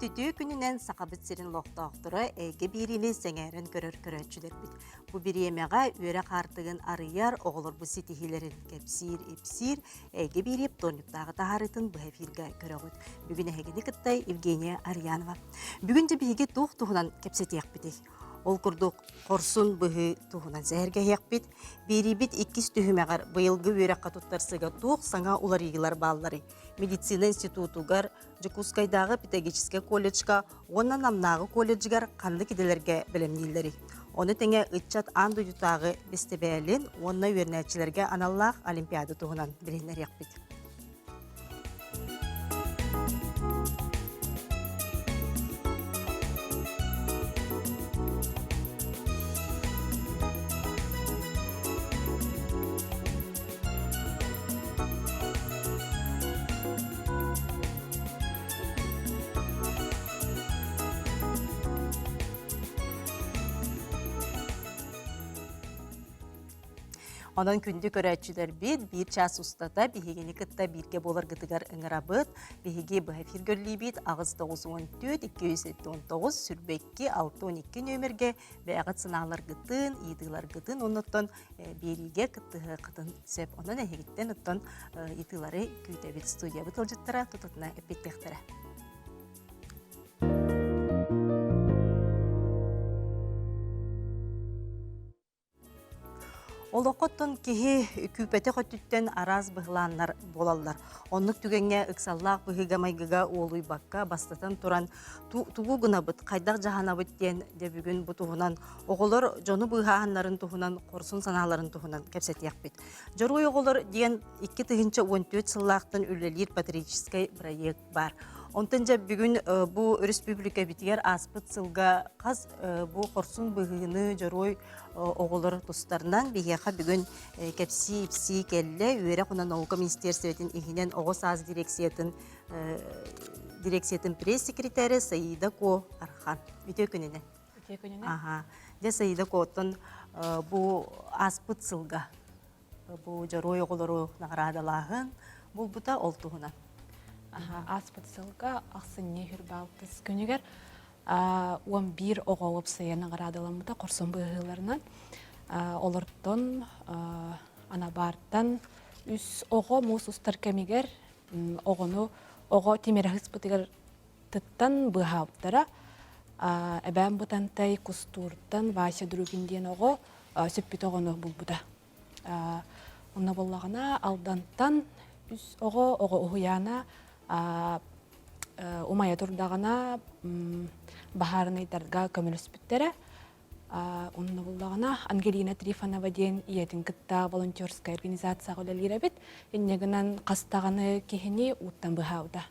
Үтүө күнүнэн Сахабыт сирин олохтоохторо эйгэ биэриини сэҥээрэн көрөр көрөөччүлэрбит. Бу бириэмэҕэ үөрэх аартыгын арыйар, оҕолорбут ситиһиилэрин кэпсиир-ипсиир эйгэ биэрии вторниктааҕы таһаарыытын быһа эфиргэ көрөҕүт. Бүгүн эһигини кытта Евгения Арьянова. Бүгүн дьэ биһиги туох туһунан кэпсэтиэхпитий? Ол курдук хорсун быһыы туһунан сэһэргэһиэхпит. Биэриибит иккис түһүмэҕэр быйылгы үөрэххэ туттарсыыга туох саҥа уларыйыылар баалларый? Медицина институтугар, Дьокуускайдааҕы педагогическай колледжка уонна Намнааҕы колледжыгар ханнык идэлэргэ бэлэмнииллэрий? Ону тэҥэ ыччат аан дойдутааҕы бэстибээлин уонна үөрэнээччилэргэ аналлаах олимпиада туһунан билиһиннэриэхпит. Онон күндү көрөөччүлэрбит биир чаас устата биһигини кытта бииргэ буоларгытыгар ыҥырабыт. Биһиги быһа эфир көрүлүүбүт 894 279 22 612 нүөмэргэ бэйэҕит санааларгытын, ыйытыыларгытын оннуттан биэриигэ кыттыһыаххытын сөп. Онон эһигиттэн оттон ыйытыылары күүтэбит. Студиябыт ыалдьыттара тутатына эппиэттиэхтэрэ. Олоххоттон киһи күүпэтэх өттүттэн араас быһылааннар буолаллар. Оннук түгэҥҥэ ыксаллаах быһыыга-майгыга уолуйбакка, бастатан туран, тугу гынабыт, хайдах дьаһанабыт диэн дьэ бүгүн бу туһунан оҕолор дьону быыһааһыннарын туһунан, хорсун санааларын туһунан кэпсэтиэхпит. Дьоруой оҕолор диэн 2014 сыллаахтан үлэлиир патриотическай проект баар. Онтон дьэ бүгүн бу өрөспүүбүлүкэбитигэр ааспыт сылга хас бу хорсун быһыыны дьоруой оҕолор тустарынан биһиэхэ бүгүн кэпсии-ипсии кэллэ. Үөрэх уонна наука министиэрстибэтин иһинэн оҕо саас дирекциятын дирекциятын пресс-секретарэ Саида Ко Архан. Үтүө күнүнэн. Үтүө күнүнэн. Аха. Дьэ Саида Коттон бу ааспыт сылга бу дьоруой оҕолору наҕараадалааһын булбута ол туһунан. Аха, ааспыт сылга ахсынньы хүрбалтыс күнүгэр 11 оҕо уопсайа наҕараадаламмыта хорсун быһыыларынан. Олортон Анабаартан үс оҕо муус устар кэмигэр оҕону оҕо тимирэ ыспытыгар тыттан быыһаабыттара. Эбээм Бытантай Кустууртан Вася Другин диэн оҕо сүппүт оҕону булбута. Онно буоллаҕына Алдантан үс оҕо, оҕо уһуйаана умайа турдаҕына баһаарынайдарга көмөлөспүттэрэ. Онно буллаҕына Ангелина Трифонова диэн ийэтин кытта волонтерскай организацияҕа үлэлиир эбит. Инньэ гынан хас даҕаны киһини ууттан быһаабыта.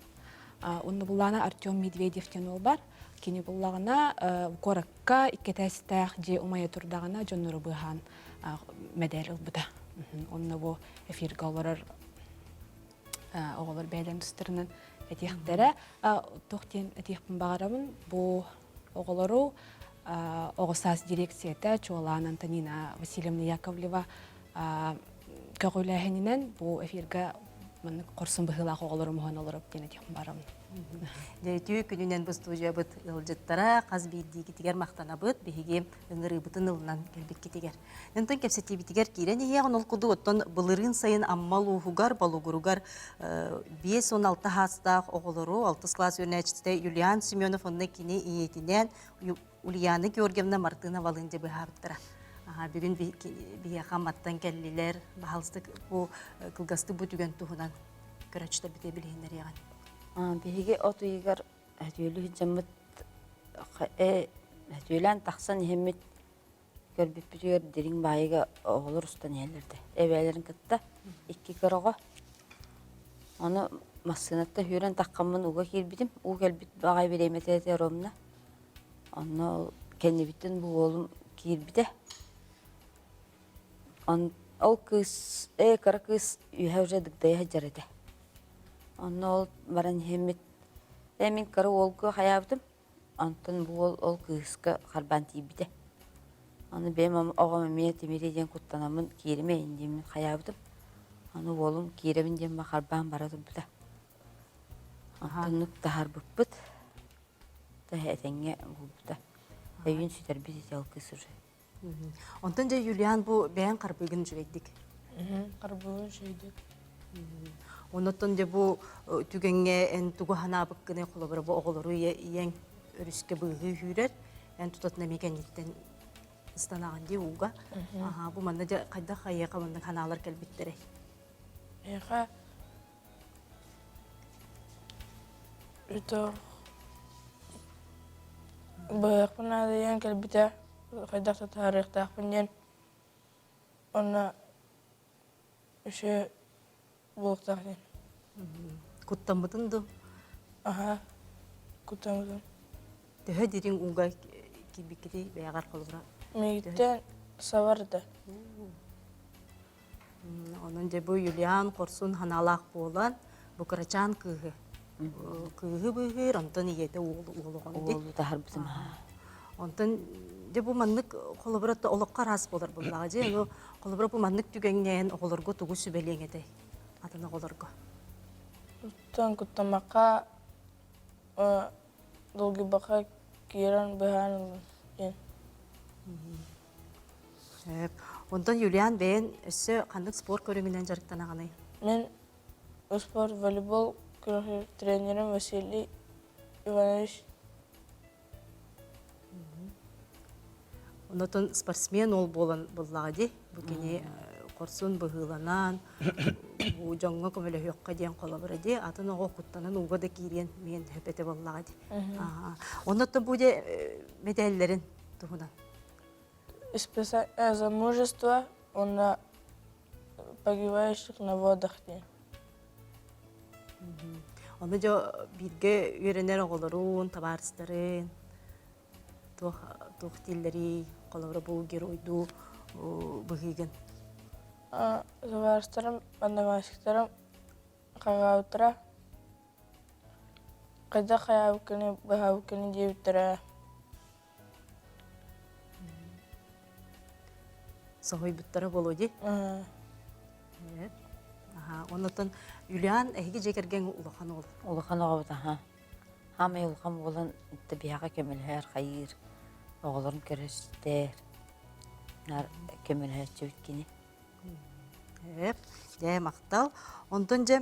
Онно буллаҕына Артем Медведев диэн уол бар. Кини буллаҕына куоракка икки этээстээх дьиэ умайа турдаҕына дьоннору быыһаан мэдээл ылбыта. Онно бу эфиргэ олорор оҕолор бэйэлэрин тустарынан этиэхтэрэ. Туох диэн этиэхпин баҕарабын, бу оҕолору оҕо саас дирекцията чуолаан Антонина Васильевна Яковлева көҕүлээһининэн бу эфиргэ маннык хорсун быһыылаах оҕолору муһан олороп диэн этиэхпин баҕарабын. Дьэ, үтүө күнүнэн бу студиябыт ыалдьыттара хас биирдиигитигэр махтанабыт биһиги ыҥырыыбытын ылынан кэлбиккитигэр. Онтон кэпсэтиибитигэр киирэн иһиэҕин ол курдук оттон былырыын сайын Амма улууһугар Болугуругар 56 саастаах оҕолору алтыс кылаас үөрэнээччитэ Юлиан Семенов уонна кини ийэтинээн Ульяна Георгиевна Мартыновалыын дьэ быһаарбыттара. Бүгүн биһиэхэ Амматтан кэллилэр. Баһалыстык бу кылгастык бу түгэн туһунан көрөөччүлэрбитигэр билиһиннэриэҕин. Биһиги от ыйыгар өтүөлүү сылдьаммыт өтүөлээн тахсан иһэммит Көрбүппүтүгэр дириҥ баайыга оҕолор устан иһэллэр да эбээлэрин кытта икки кыра оҕо. Ону массыынаттан сүүрэн таххаммын ууга киирбитим. Уу кэлбит баҕайы бириэмэтэ этэ ровно. Онно ол кэннибиттэн бу уолум киирбитэ. Он ол кыыс ээ кыра кыыс үөһэ уже дыгдайа сылдьар этэ. Онно ол баран иһэммит ээ мин кыра уолга хайаабытым Онтон бу уол ол кыыска харбаан тиийбитэ. Аны бэйэм оҕом эмиэ Тимири диэн куттанаммын кииримэйин диэммин хайаабытым. Аны уолум киирэбин диэн харбаан бара турбута. Онтоннук таһаарбыппыт. Этэҥҥэ булбута. Өйүн сүтэрбит ити ол кыыс уже. Онтон дьэ Юлиан бу бэйэҥ харбыыгын үчүгэйдик. Харбыыбын үчүгэйдик. Оннуттан дьэ бу түгэҥҥэ эн тугу санаабыккыный холобура бу оҕолору ийэҥ өрүскэ быыһыы сүүрэр, эн тутатына эмиэ кэнниттэн ыстанаҕын дии ууга. Аха, бу манна дьэ хайдах хайыаха маннык санаалар кэлбиттэрэй? Миэхэ Өтөх быһыахпын наадыйан кэлбитэ, хайдах да таһаарыахтаахпын диэн уонна үсүө буолуохтаах диэн. Куттаммытын дуу? Аһаа, куттаммытым. Төһө дириҥ ууга киирбиккитий бэйэҕэр холобура? Миигиттэн сабар да. Онон дьэ бу Юлиан хорсун санаалаах буолан, бу кырачаан кыыһы кыыһы быыһыыр, онтон ийэтэ уолу уолуҕун Уолу таһарбытым. Онтон дьэ бу маннык холобура олоххо араас буолар буоллаҕа дьэ ону холобура бу маннык түгэҥҥэ оҕолорго тугу сүбэлиэҥ этэй атын оҕолорго? Оттон куттаммакка долгуйбакка киирэн быһаан ыллым диэн. Сөп. Онтон Юлиан бэйэн өссө ханнык спорт көрүҥүнэн дьарыктанаҕыный? Мин спорт волейбол күрэхтэһэр тренерим Василий Иванович. Онотон спортсмен ол буолан буллаҕа дии. Бу кини хорсун быһыыланан, бу дьоҥҥо көмөлөһүөххэ диэн холобура дии. Атын оҕо куттанан ууга да киириэн миэн сөп этэ буоллаҕа дии. Оннуттан бу дьэ мэтээллэрин туһунан За мужество уонна погибающих на водах диэн. Ону дьэ бииргэ үөрэнэр оҕолорун, табаарыстарын туох туох дииллэрий, холобура бу геройдуу быһыыгын? Табаарыстарым, одноклассниктарым хаҕаабыттара хайдах хайаабыккыный, быһаабыккыный диэбиттэрэ. Соһуйбуттара буолуо дии. Оннуттан Юлиан эһиги дьиэ кэргэн улахан уол. Улахан оҕобут аха. Хаамай улахан буолан биһиэхэ көмөлөһөр, хайыыр, оҕолорун көрөстөр. Көмөлөһөөччүбүт кини. Эп, дьэ махтал. Онтон дьэ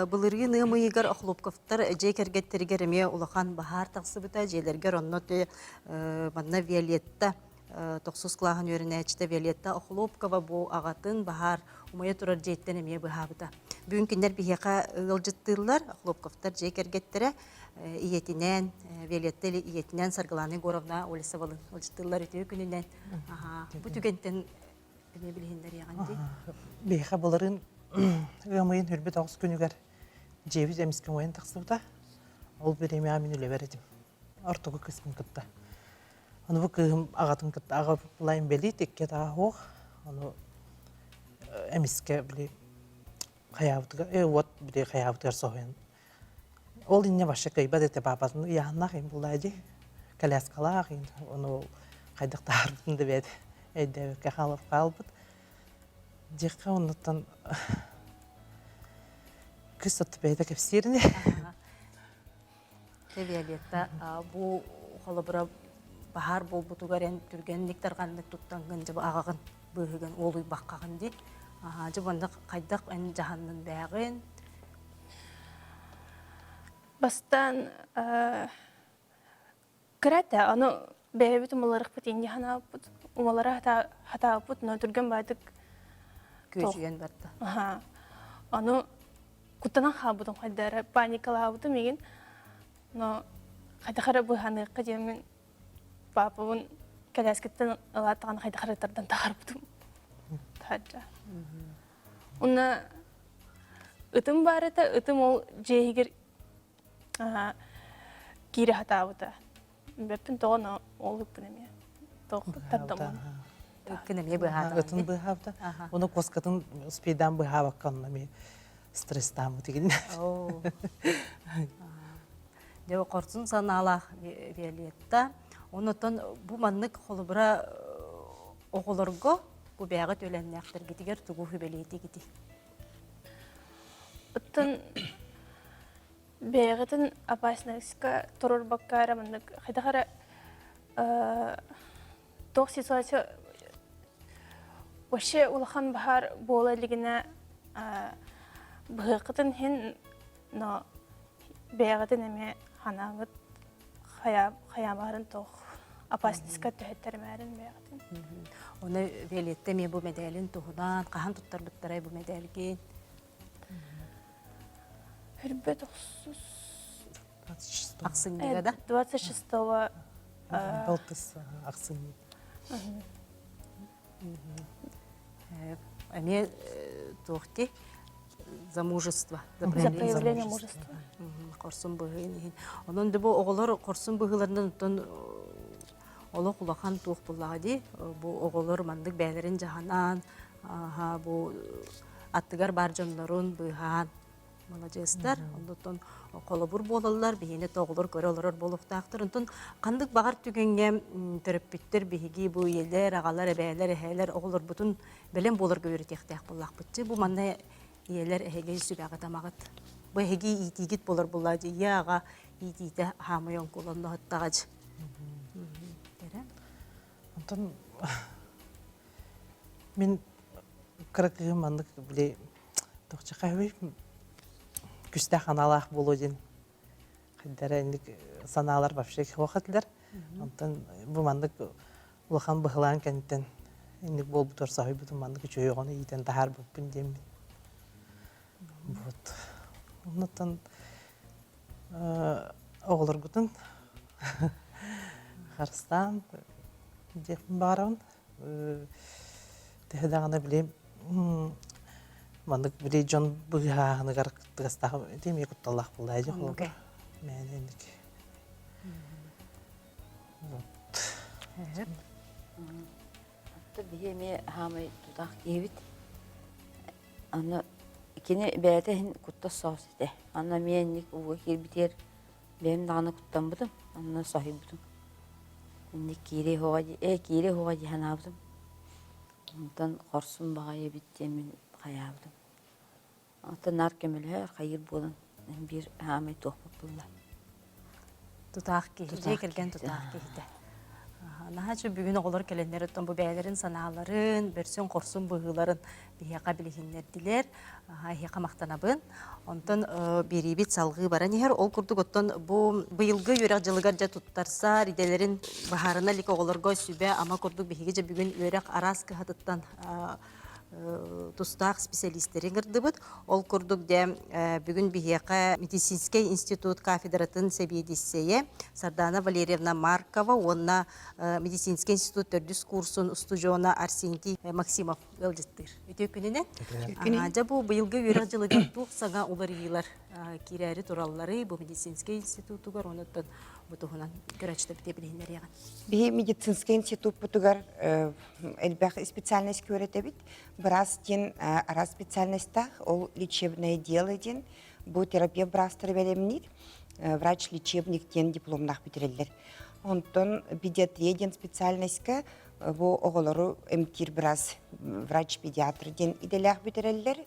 былырыын ыам ыйыгар Охлопковтар дьиэ кэргэттэригэр эмиэ улахан баһаар тахсыбыта. Дьиэлэргэр онно манна Виолетта тохсус кылааһын үөрэнээччитэ Виолетта Охлопкова бу аҕатын баһаар умайа турар дьиэттэн эмиэ быһаабыта. Бүгүн кинилэр биһиэхэ ыалдьыттыыллар. Охлопковтар дьиэ кэргэттэрэ ийэтинээн Виолетта ийэтинээн Саргылана Егоровна Олесовалын ыалдьыттыыллар үтүө күнүнэн. Бу түгэнтэн Эмиэ билиһиннэриэҕин дии. Биһиэхэ былырыын ыам ыйын үрбүт оҕус күнүгэр дьиэбит эмискэ умайан тахсыбыта. Ол бириэмэҕэ мин үлэбэр этим. Ортоку кыыспын кытта. Ону бу кыыһым аҕатын кытта аҕа инбэлиит, икки атаҕа суох. Ону эмискэ били хайаабытыгар, э, уот били хайаабытыгар соһуйан Ол инньэ вообще кыайбат этэ паапатын ыйааһыннаах иһин буллаа дии. Коляскалаах иһин ону хайдах таһаарбытын да бэйэтэ өйдөөбөккө хаалып хаалбыт. Диэххэ оннуттан кыыс отто бэйэтэ кэпсиир ини. Виолетта, бу холобура баһаар буолбутугар эн түргэнник тарҕаннык туттаҥҥын дьэ аҕаҕын быыһыгын уолуйбаккаҕын дии. Дьэ манна хайдах эн дьаһаннын бээҕин Бастаан кыра этэ, ону бэйэбит умаларыхпыт инньэ санаабыппыт. Умалара хатаабыппыт, но түргэн баайдык күөдьүйэн барда. Аха. Ону куттанан хаалбытым хайда эрэ паникалаабытым игин. Но хайдах эрэ быһаныахха диэммин паапабын кэлээскиттэн ылааттаҕына хайдах эрэ тардан таһаарбытым. Таһырдьа. Уонна ытым баар этэ, ытым ол дьиэ иһигэр киирэ сатаабыта. Бэппин тоҕо ол ыппын эмиэ. Тардаммын. Ыккын эмиэ быһаатаҕын Ытын быһаабыта. Уну куоскатын успейдаан быһаабакка онно эмиэ стресстааммыт игин. Дьэ хорсун санаалаах Виолетта. Онотон бу маннык холобура оҕолорго бу бэйэҕит үөлэннээхтэргитигэр тугу сүбэлиэтигитий? Оттон Бэйэҕитин опасностька туруорбакка эрэ маннык хайдах эрэ туох ситуация вообще улахан баһаар буола илигинэ быһыаххытын иһин но бэйэҕитин эмиэ ханааңыт хайаамаарын туох опасностька түһэттэримээрин бэйэҕитин. Оны Виолетта эмиэ бу мэдээлин туһунан хаһан туттарбыттарай бу мэдээлгин? Хүрбэт охсус Ахсынньыга да? 26-го Балтыс ахсынньы. Эмиэ туох дии за мужество. За проявление мужества. Хорсун быһыын иһин. Онон да бу оҕолор хорсун быһыыларынан оттон олох улахан туох буллаҕа дии. Бу оҕолор маннык бэйэлэрин дьаһанан, бу аттыгар баар дьоннорун быыһаан маладьыастар. Онтон холобур буолаллар, биһиэни оҕолор көрө олорор буолуохтаахтар. Онтон ханнык баҕар түгэҥҥэ төрөппүттэр биһиги бу ийэлэр, аҕалар, эбээлэр, эһээлэр оҕолорбутун бэлэм буоларга үөрэтиэхтээх буоллахпыт. Бу манна ийэлэр эһиги сүбэҕит-амаҕыт. Бу эһиги иитиигит буолар буоллаа дии, ийэ аҕа иитиитэ хаамай оҥкуланноһуттаҕа Онтон мин кыра кыыһым маннык били тохчахаһый күстээх аналаах буолуо диэн хайдара инник санаалар вообще суох этилэр. Онтон бу маннык улахан быһылаан кэнниттэн инник буолбутугар соһуйбутум маннык үчүгэй оҕону иитэн таһаарбыппын диэммин. Вот. Оннуттан оҕолоргутун харыстаан диэхпин баҕарабын. Төһө даҕаны били маннык били дьон быыһааһыныгар кыттыгастаах ити эмиэ кутталлаах буолла дии холобур. Мээнэ инник. Вот. Биһи эмиэ хаамай тутаах киһибит. Аны кини бэйэтэ иһин куттас соҕус этэ. Аны эмиэ инник ууга киирбитигэр бэйэм даҕаны куттаммытым, онно соһуйбутум. Инник киириэ суоҕа дии, ээ киириэ суоҕа дии санаабытым. Онтон хорсун баҕайы эбит диэммин хайаабытым. Оттон наар көмөлөһөр, хайыыр буолан биир аамай туохпут булла. Тутаах киһи, дьиэ кэргэн тутаах киһитэ. Наһаа үчүгэй бүгүн оҕолор кэлэннэр оттон бу бэйэлэрин санааларын, бөрсөн хорсун быһыыларын биһиэхэ билиһиннэрдилэр. Эһиэхэ махтанабын. Онтон биэриибит салҕыы баран иһэр. Ол курдук оттон бу быйылгы үөрэх дьылыгар дьэ туттарсар идэлэрин быһаарына илик оҕолорго сүбэ-ама курдук биһиги дьэ бүгүн үөрэх араас кыһатыттан тустаах специалистэри ыҥырдыбыт. Ол курдук дьэ бүгүн биһиэхэ медицинскэй институт кафедратын сэбиэдиссэйэ Сардана Валерьевна Маркова уонна медицинскэй институт төрдүс курсун устудьуона Арсентий Максимов ыалдьыттыыр. Үтүө күнүнэн. Дьэ бу быйылгы үөрэх дьылыгар туох саҥа уларыйыылар киирээри туралларый бу медицинскэй институтугар онуттан бу туһунан көрөөччүлэр билиһиннэриэҕин. Биһи медицинскэй институппутугар элбэх специальность үөрэтэбит. Быраас диэн араас специальностаах, ол лечебное дело диэн бу терапевт быраастары бэлэмниир, врач-лечебник диэн дипломнаах бүтэрэллэр. Онтон педиатрия диэн специальностька бу оҕолору эмтиир быраас, врач-педиатр диэн идэлээх бүтэрэллэр.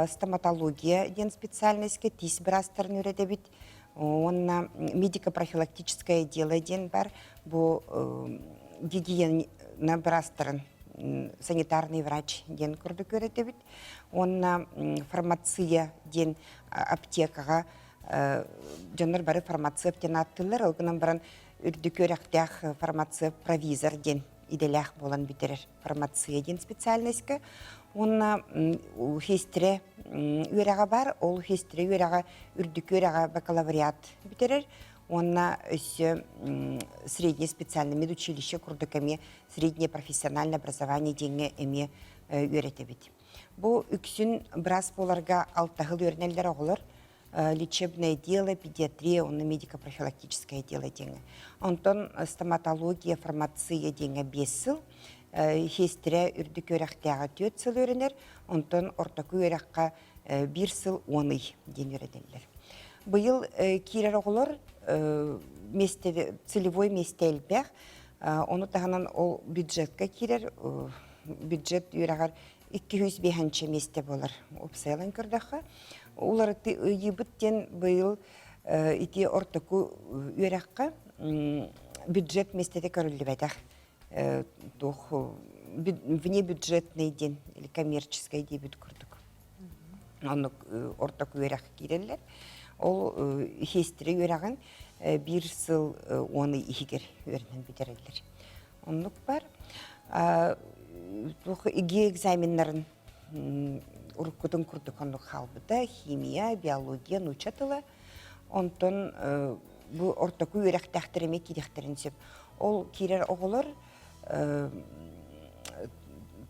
Стоматология диэн специальностька тиис быраастарын үөрэтэбит. Уонна медико-профилактическое дело диэн бар бу гигиена быраастарын санитарный врач диэн курдук үөрэтэбит. Уонна фармация диэн аптекаҕа дьоннор бары фармацевт диэн ааттыыллар, ол гынан баран үрдүк үөрэхтээх фармацевт провизор диэн идэлээх буолан бүтэрэр фармация диэн специальностька уонна хистре үөрэҕэ бар ол хистре үөрэҕэ үрдүк үөрэҕэ бакалавриат бүтэрэр уонна өссө среднее специальное медучилище курдук эмиэ среднее профессиональное образование диэҥҥэ эмиэ үөрэтэбит. Бу үксүн быраас буоларга алтаһыл үөрэнэллэр оҕолор лечебное дело, педиатрия уонна медико-профилактическое дело диэҥҥэ. Онтон стоматология, фармация диэҥҥэ биэс сыл, сиэстэрэ үрдүк үөрэхтээҕэ түөрт сыл үөрэнэр, онтон ортоку үөрэххэ биир сыл уон ый диэн үөрэтэллэр. Быйыл киирэр оҕолор миэстэ, целевой миэстэ элбэх, ону таһынан ол бюджетка киирэр, бюджет үөрэҕэр 205 миэстэ буолар уопсайынан көрдөххө. Уларытыйбыт диэн быйыл ити ортоку үөрэххэ бюджет миэстэтэ көрүллүбэтэх. Туох внебюджетный диэн или коммерческий диэбит курдук. Оннук ортоку үөрэх киирэллэр. Ол иһиэстирэ үөрэҕин биир сыл уон ый иһигэр үөрэнэн бүтэрэллэр. Оннук бар. Туох ИГИ экзаменнарын уруккутун курдук оннук хаалбыта. Химия, биология, нуучча тыла. Онтон бу ортоку үөрэхтээхтэр эмиэ киириэхтэрин сөп. Ол киирэр оҕолор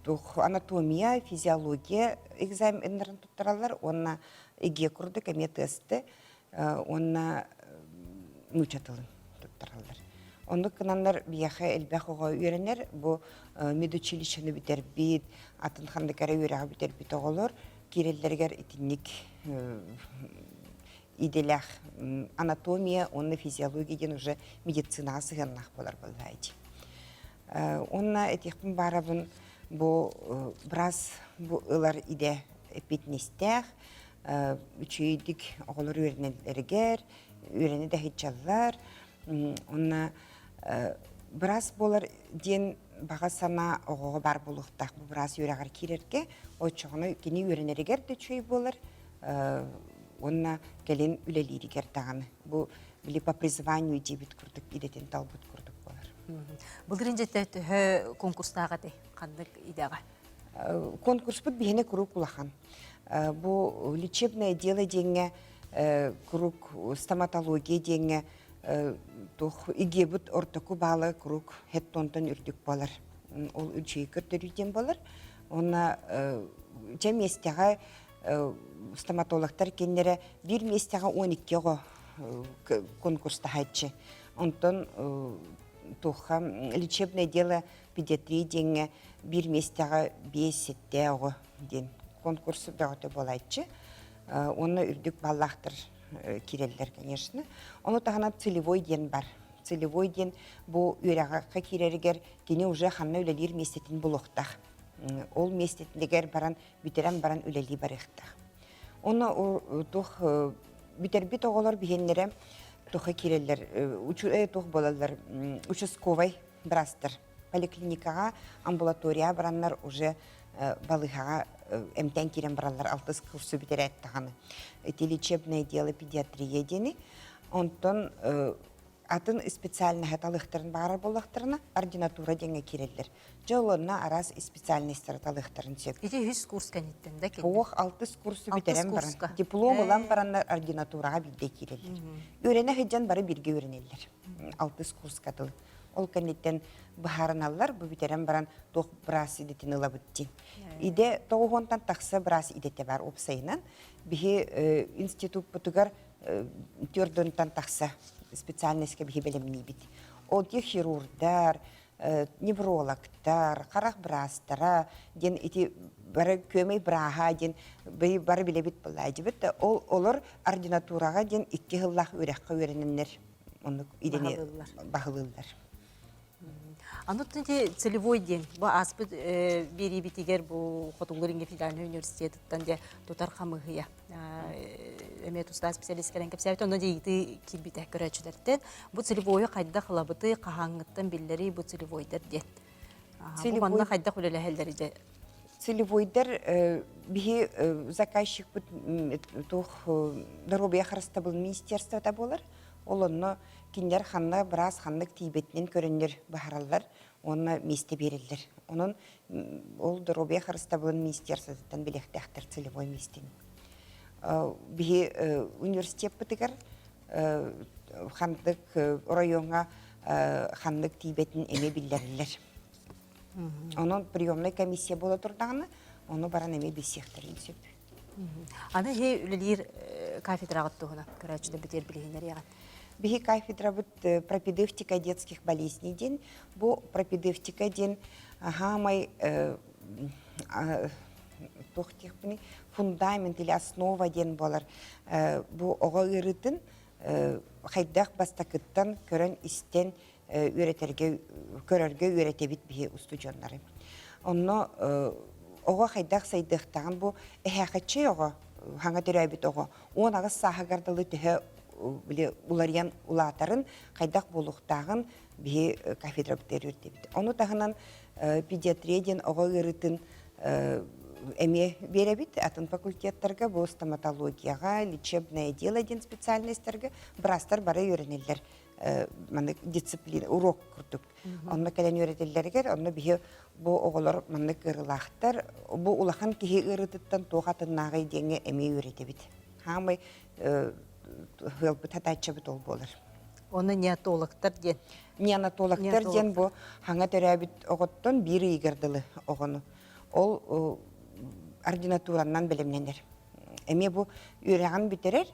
туох анатомия, физиология экзаменнарын туттараллар уонна ИГИ курдук эмиэ тесты уонна нуучча тылын туттараллар. Оннук гынаннар биһиэхэ элбэх оҕо үөрэнэр. Бу медучилищены бүтэрбит, атын ханнык эрэ үөрэҕи бүтэрбит оҕолор киирэллэригэр итинник идэлээх анатомия уонна физиология диэн уже медицинаҕа сыһыаннаах буолар буоллаа ити. Уонна этиэхпин баарабын бу быраас бу ылар идэ эппиэтинэстээх, үчүгэйдик оҕолор үөрэнэллэригэр, үөрэнэ да сылдьаллар. Уонна быраас буолар диэн баҕа санаа оҕоҕо баар буолуохтаах бу быраас үөрэҕэр киирэргэ, оччоҕуна кини үөрэнэригэр да үчүгэй буолар, уонна кэлин үлэлииригэр даҕаны. Бу били по призванию диэбит курдук идэтин талбыт курдук буолар. Былырыын дьиэтэ төһө конкурстаах этэй? Ханнык идэҕэ? Конкурспут биһиэнэ куруук улахан. Бу лечебное дело диэҥҥэ куруук стоматология диэҥҥэ туох ИГЭбит ортоку баала куруук хеттонтон үрдүк буолар. Ол үчүгэй көрдөрүү диэн буолар. Уонна дьэ миэстэҕэ стоматологтар кинилэрэ биир миэстэҕэ 12 оҕо конкурстаһааччы. Онтон туохха лечебное дело педиатрия диэҥҥэ биир миэстэҕэ биэс-сэттэ оҕо диэн конкурс бөҕөтө буолааччы. Уонна үрдүк баллаахтар киирэллэр, конечно. Ону таһынан целевой диэн бар. Целевой диэн бу үөрэҕэ киирэригэр кини уже ханна үлэлиир миэстэтин булуохтаах. Ол миэстэтигэр баран бүтэрэн баран үлэлии барыахтаах. Онно туох бүтэрбит оҕолор биһиэннэрэ туха киирэллэр, туох буолаллар, участковай быраастар поликлиникаҕа амбулатория бараннар уже балыыһаҕа эмтээн киирэн бараллар алтыс курсу бүтэрээт даҕаны ити лечебное дело педиатрия диэни онтон атын специальноһы талыахтарын баҕарар буоллахтарына ординатура диэҥҥэ киирэллэр дьэ олонно араас специальностары талыахтарын сөп ити үһүс курс кэнниттэн да Суох алтыс курсу бүтэрэн баран диплом ылан бараннар ординатураҕа биирдэ киирэллэр үөрэнэ сылдьан бары бииргэ үөрэнэллэр алтыс курска дылы Ол кэнниттэн быһаарыналлар, бу бүтэрэн баран туох быраас идэтин ылабыт диэн. Идэ тоҕуһуонтан тахса быраас идэтэ бар уопсайынан. Биһи институппутугар түөрдөнтөн тахса специальностька биһи бэлэмниибит. Ол ди хирурдар, неврологтар, харах быраастара диэн ити бары күөмэй бырааһа диэн бары билэбит буоллаадьыбыт. Ол олор ординатураҕа диэн икки сыллаах үөрэххэ үөрэнэннэр оннук идэни баһылыыллар. Аны ити целевой диэн бу ааспыт биэриибитигэр бу Хотугулар Иҥэ федеральнай университетыттан дьэ тутар хамыыһыйа эмиэ тустаах специалист кэлэн кэпсээбит онно дьиитыы киирбитэ көрөөччүлэртэн бу целевойу хайдах ылабытый хаһааҥҥыттан биллэрий бу целевойдар диэн бу манна хайдах үлэлэһэллэр дьэ Целевойдар биһи заказчикпыт туох доруобуйа харыстабыл министерствота буолар. Ол онно кинилэр ханна быраас ханнык тиийбэтинэн көрөннөр быһаараллар уонна миэстэ биэрэллэр. Онон ол доруобуйа харыстабылын министерствотыттан билиэхтээхтэр целевой миэстэни. Биһи университеппытыгар ханнык оройуоҥҥа ханнык тиийбэтин эмиэ биллэрэллэр. Онон приемнай комиссия буола турдаҕына, ону баран эмиэ билсиэхтэрин сөп. Аны иһи үлэлиир кафедраҕыт туһунан көрөөччүлэр битиэр билиһиннэриэҕин. Биһи кафедрабыт пропедевтика детских болезней диэн. Бу пропедевтика диэн хаамай туох диэхпиний фундамент или основа диэн буолар. Бу оҕо ыарыытын хайдах бастакыттан көрөн-истэн үөрэтэргэ көрөргө үөрэтэбит биһи устудьуоннары. Онно оҕо хайдах сайдыахтааҕын бу эһээхэччэй оҕо. Хаҥа төрөөбүт оҕо 18 сааһыгар дылы төһө били уларыйан улаатарын, хайдах буолуохтааҕын биһи кафедрабытыгар үөрдэбит. Ону таһынан педиатрия диэн оҕо ыарыытын эмиэ биэрэбит. Атын факультеттарга бу стоматологияҕа, лечебное дело диэн специальностарга быраастар бары үөрэнэллэр. Маннык дисциплина, урок курдук. Онно кэлэн үөрэтэллэригэр, онно биһи бу оҕолор маннык ыарыылаахтар, бу улахан киһи ыарыытыттан туох атыннааҕый диэҥҥэ эмиэ үөрэтэбит. Хаамай ыалбыт хатааччыбыт ол буолар. Оны неонатологтар диэн. Неонатологтар диэн бу хаҥа төрөөбүт оҕоттон биир ыйыгар дылы оҕону. Ол ординатуранан бэлэмнэнэр. Эмиэ бу үөрэҕин бүтэрэр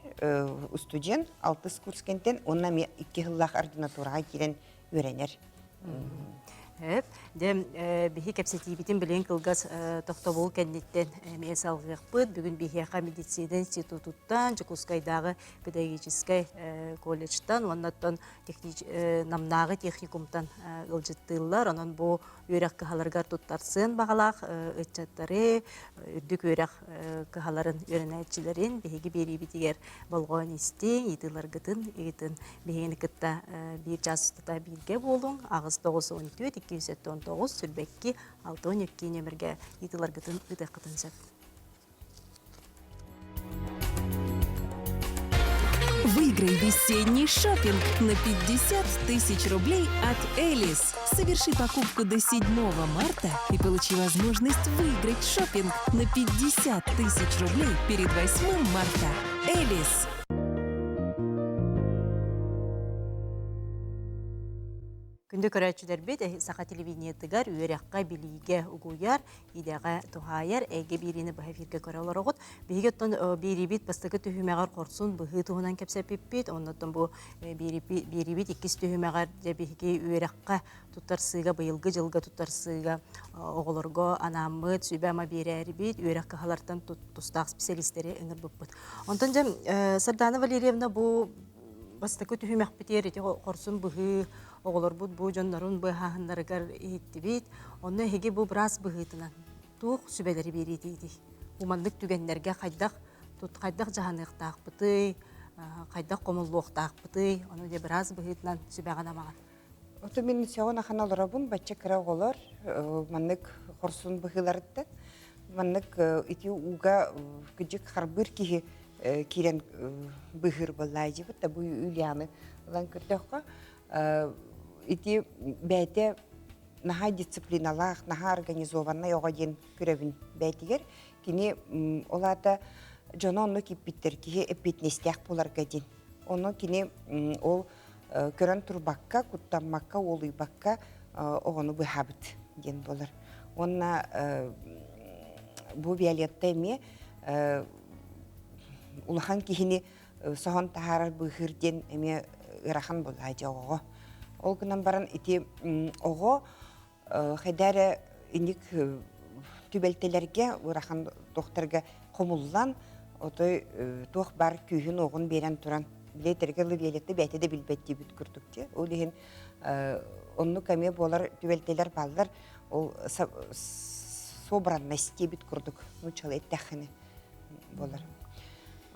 устудьуон алтыс курс кэнтэн уонна эмиэ икки сыллаах ординатураҕа киирэн үөрэнэр. Эп, дьэ, биһи кэпсэтиибитин билигин кылгас тохтобул кэнниттэн эмиэ салҕыахпыт. Бүгүн биһиэхэ медицина институтуттан, Дьокуускайдааҕы педагогическай колледжтан уонна оттон Намнааҕы техникумтан ыалдьыттыыллар. Онон бу үөрэх кыһаларыгар туттарсыан баҕалаах ыччаттары, үрдүк үөрэх кыһаларын үөрэнээччилэрин биһиги биэриибитигэр болҕойон истиҥ, ыйытыыларгытын ыытын. Биһигини кытта биир чаас устата бииргэ буолуҥ. 8 914 279 22 62 нөмергэ ыйытыыларгытын ыытыаххытын сөп. Выиграй весенний шопинг на 50 тысяч рублей от Элис. Соверши покупку до 7 марта и получи возможность выиграть шопинг на 50 тысяч рублей перед 8 марта. Элис. Күндү көрөөччүлэрбит, саха телевидениетыгар үөрэххэ, билиигэ угуйар, идэҕэ туһаайар эйгэ биэриини быһа эфиргэ көрө олороҕут. Биһиги оттон биэриибит бастакы түһүмэҕэр хорсун быһыы туһунан кэпсэппиппит. Оннуттан бу биэриибит иккис түһүмэҕэр дьэ биһиги үөрэххэ туттарсыыга, быйылгы дьылга туттарсыыга оҕолорго анааммыт сүбэ-ама биэрээрибит, үөрэх кыһалартан тустаах специалистэри ыҥырбыппыт. Онтон дьэ Сардана Валерьевна бу бастакы түһүмэхпитигэр ити хорсун быһыы оҕолорбут бу дьоннорун быһааһыннарыгар иһиттибит. Онно эһиги бу быраас быһыытынан туох сүбэлэри биэриитиитий? Бу маннык түгэннэргэ хайдах тут хайдах дьаһаныахтаахпытый, хайдах хомуллуохтаахпытый? Ону дьэ быраас быһыытынан сүбэҕин амаҕын. Оту мин сөҕөн ахан олоробун, бачча кыра оҕолор маннык хорсун быһыыларыттан маннык ити ууга кыдьык харбыыр киһи киирэн быыһыыр буоллаайдьыбыт да бу Юлианы ылан көрдөххө ити бэйэтэ наһаа дисциплиналаах, наһаа организованнай оҕо диэн көрөбүн бэйэтигэр. Кини ол аата дьоно онно кииппиттэр, киһи эппиэтинэстээх буоларга диэн. Ону кини ол көрөн турбакка, куттаммакка, уолуйбакка оҕону быһаабыт диэн буолар. Уонна бу Виолетта эмиэ улахан киһини соһон таһаарар быыһыыр диэн эмиэ ыарахан буоллаҕа дьэ оҕоҕо. Ол гынан баран ити оҕо хайда эрэ инник түбэлтэлэргэ ыарахан туохтарга хомуллан отой туох баар күүһүн-уоҕун биэрэн туран билиэтэргэ ылы Виолетта бэйэтэ да билбэт диэбит курдук дии. Ол иһин оннук эмиэ буолар түбэлтэлэр бааллар. Ол собранность диэбит курдук нууччалыы эттэххинэ буолар.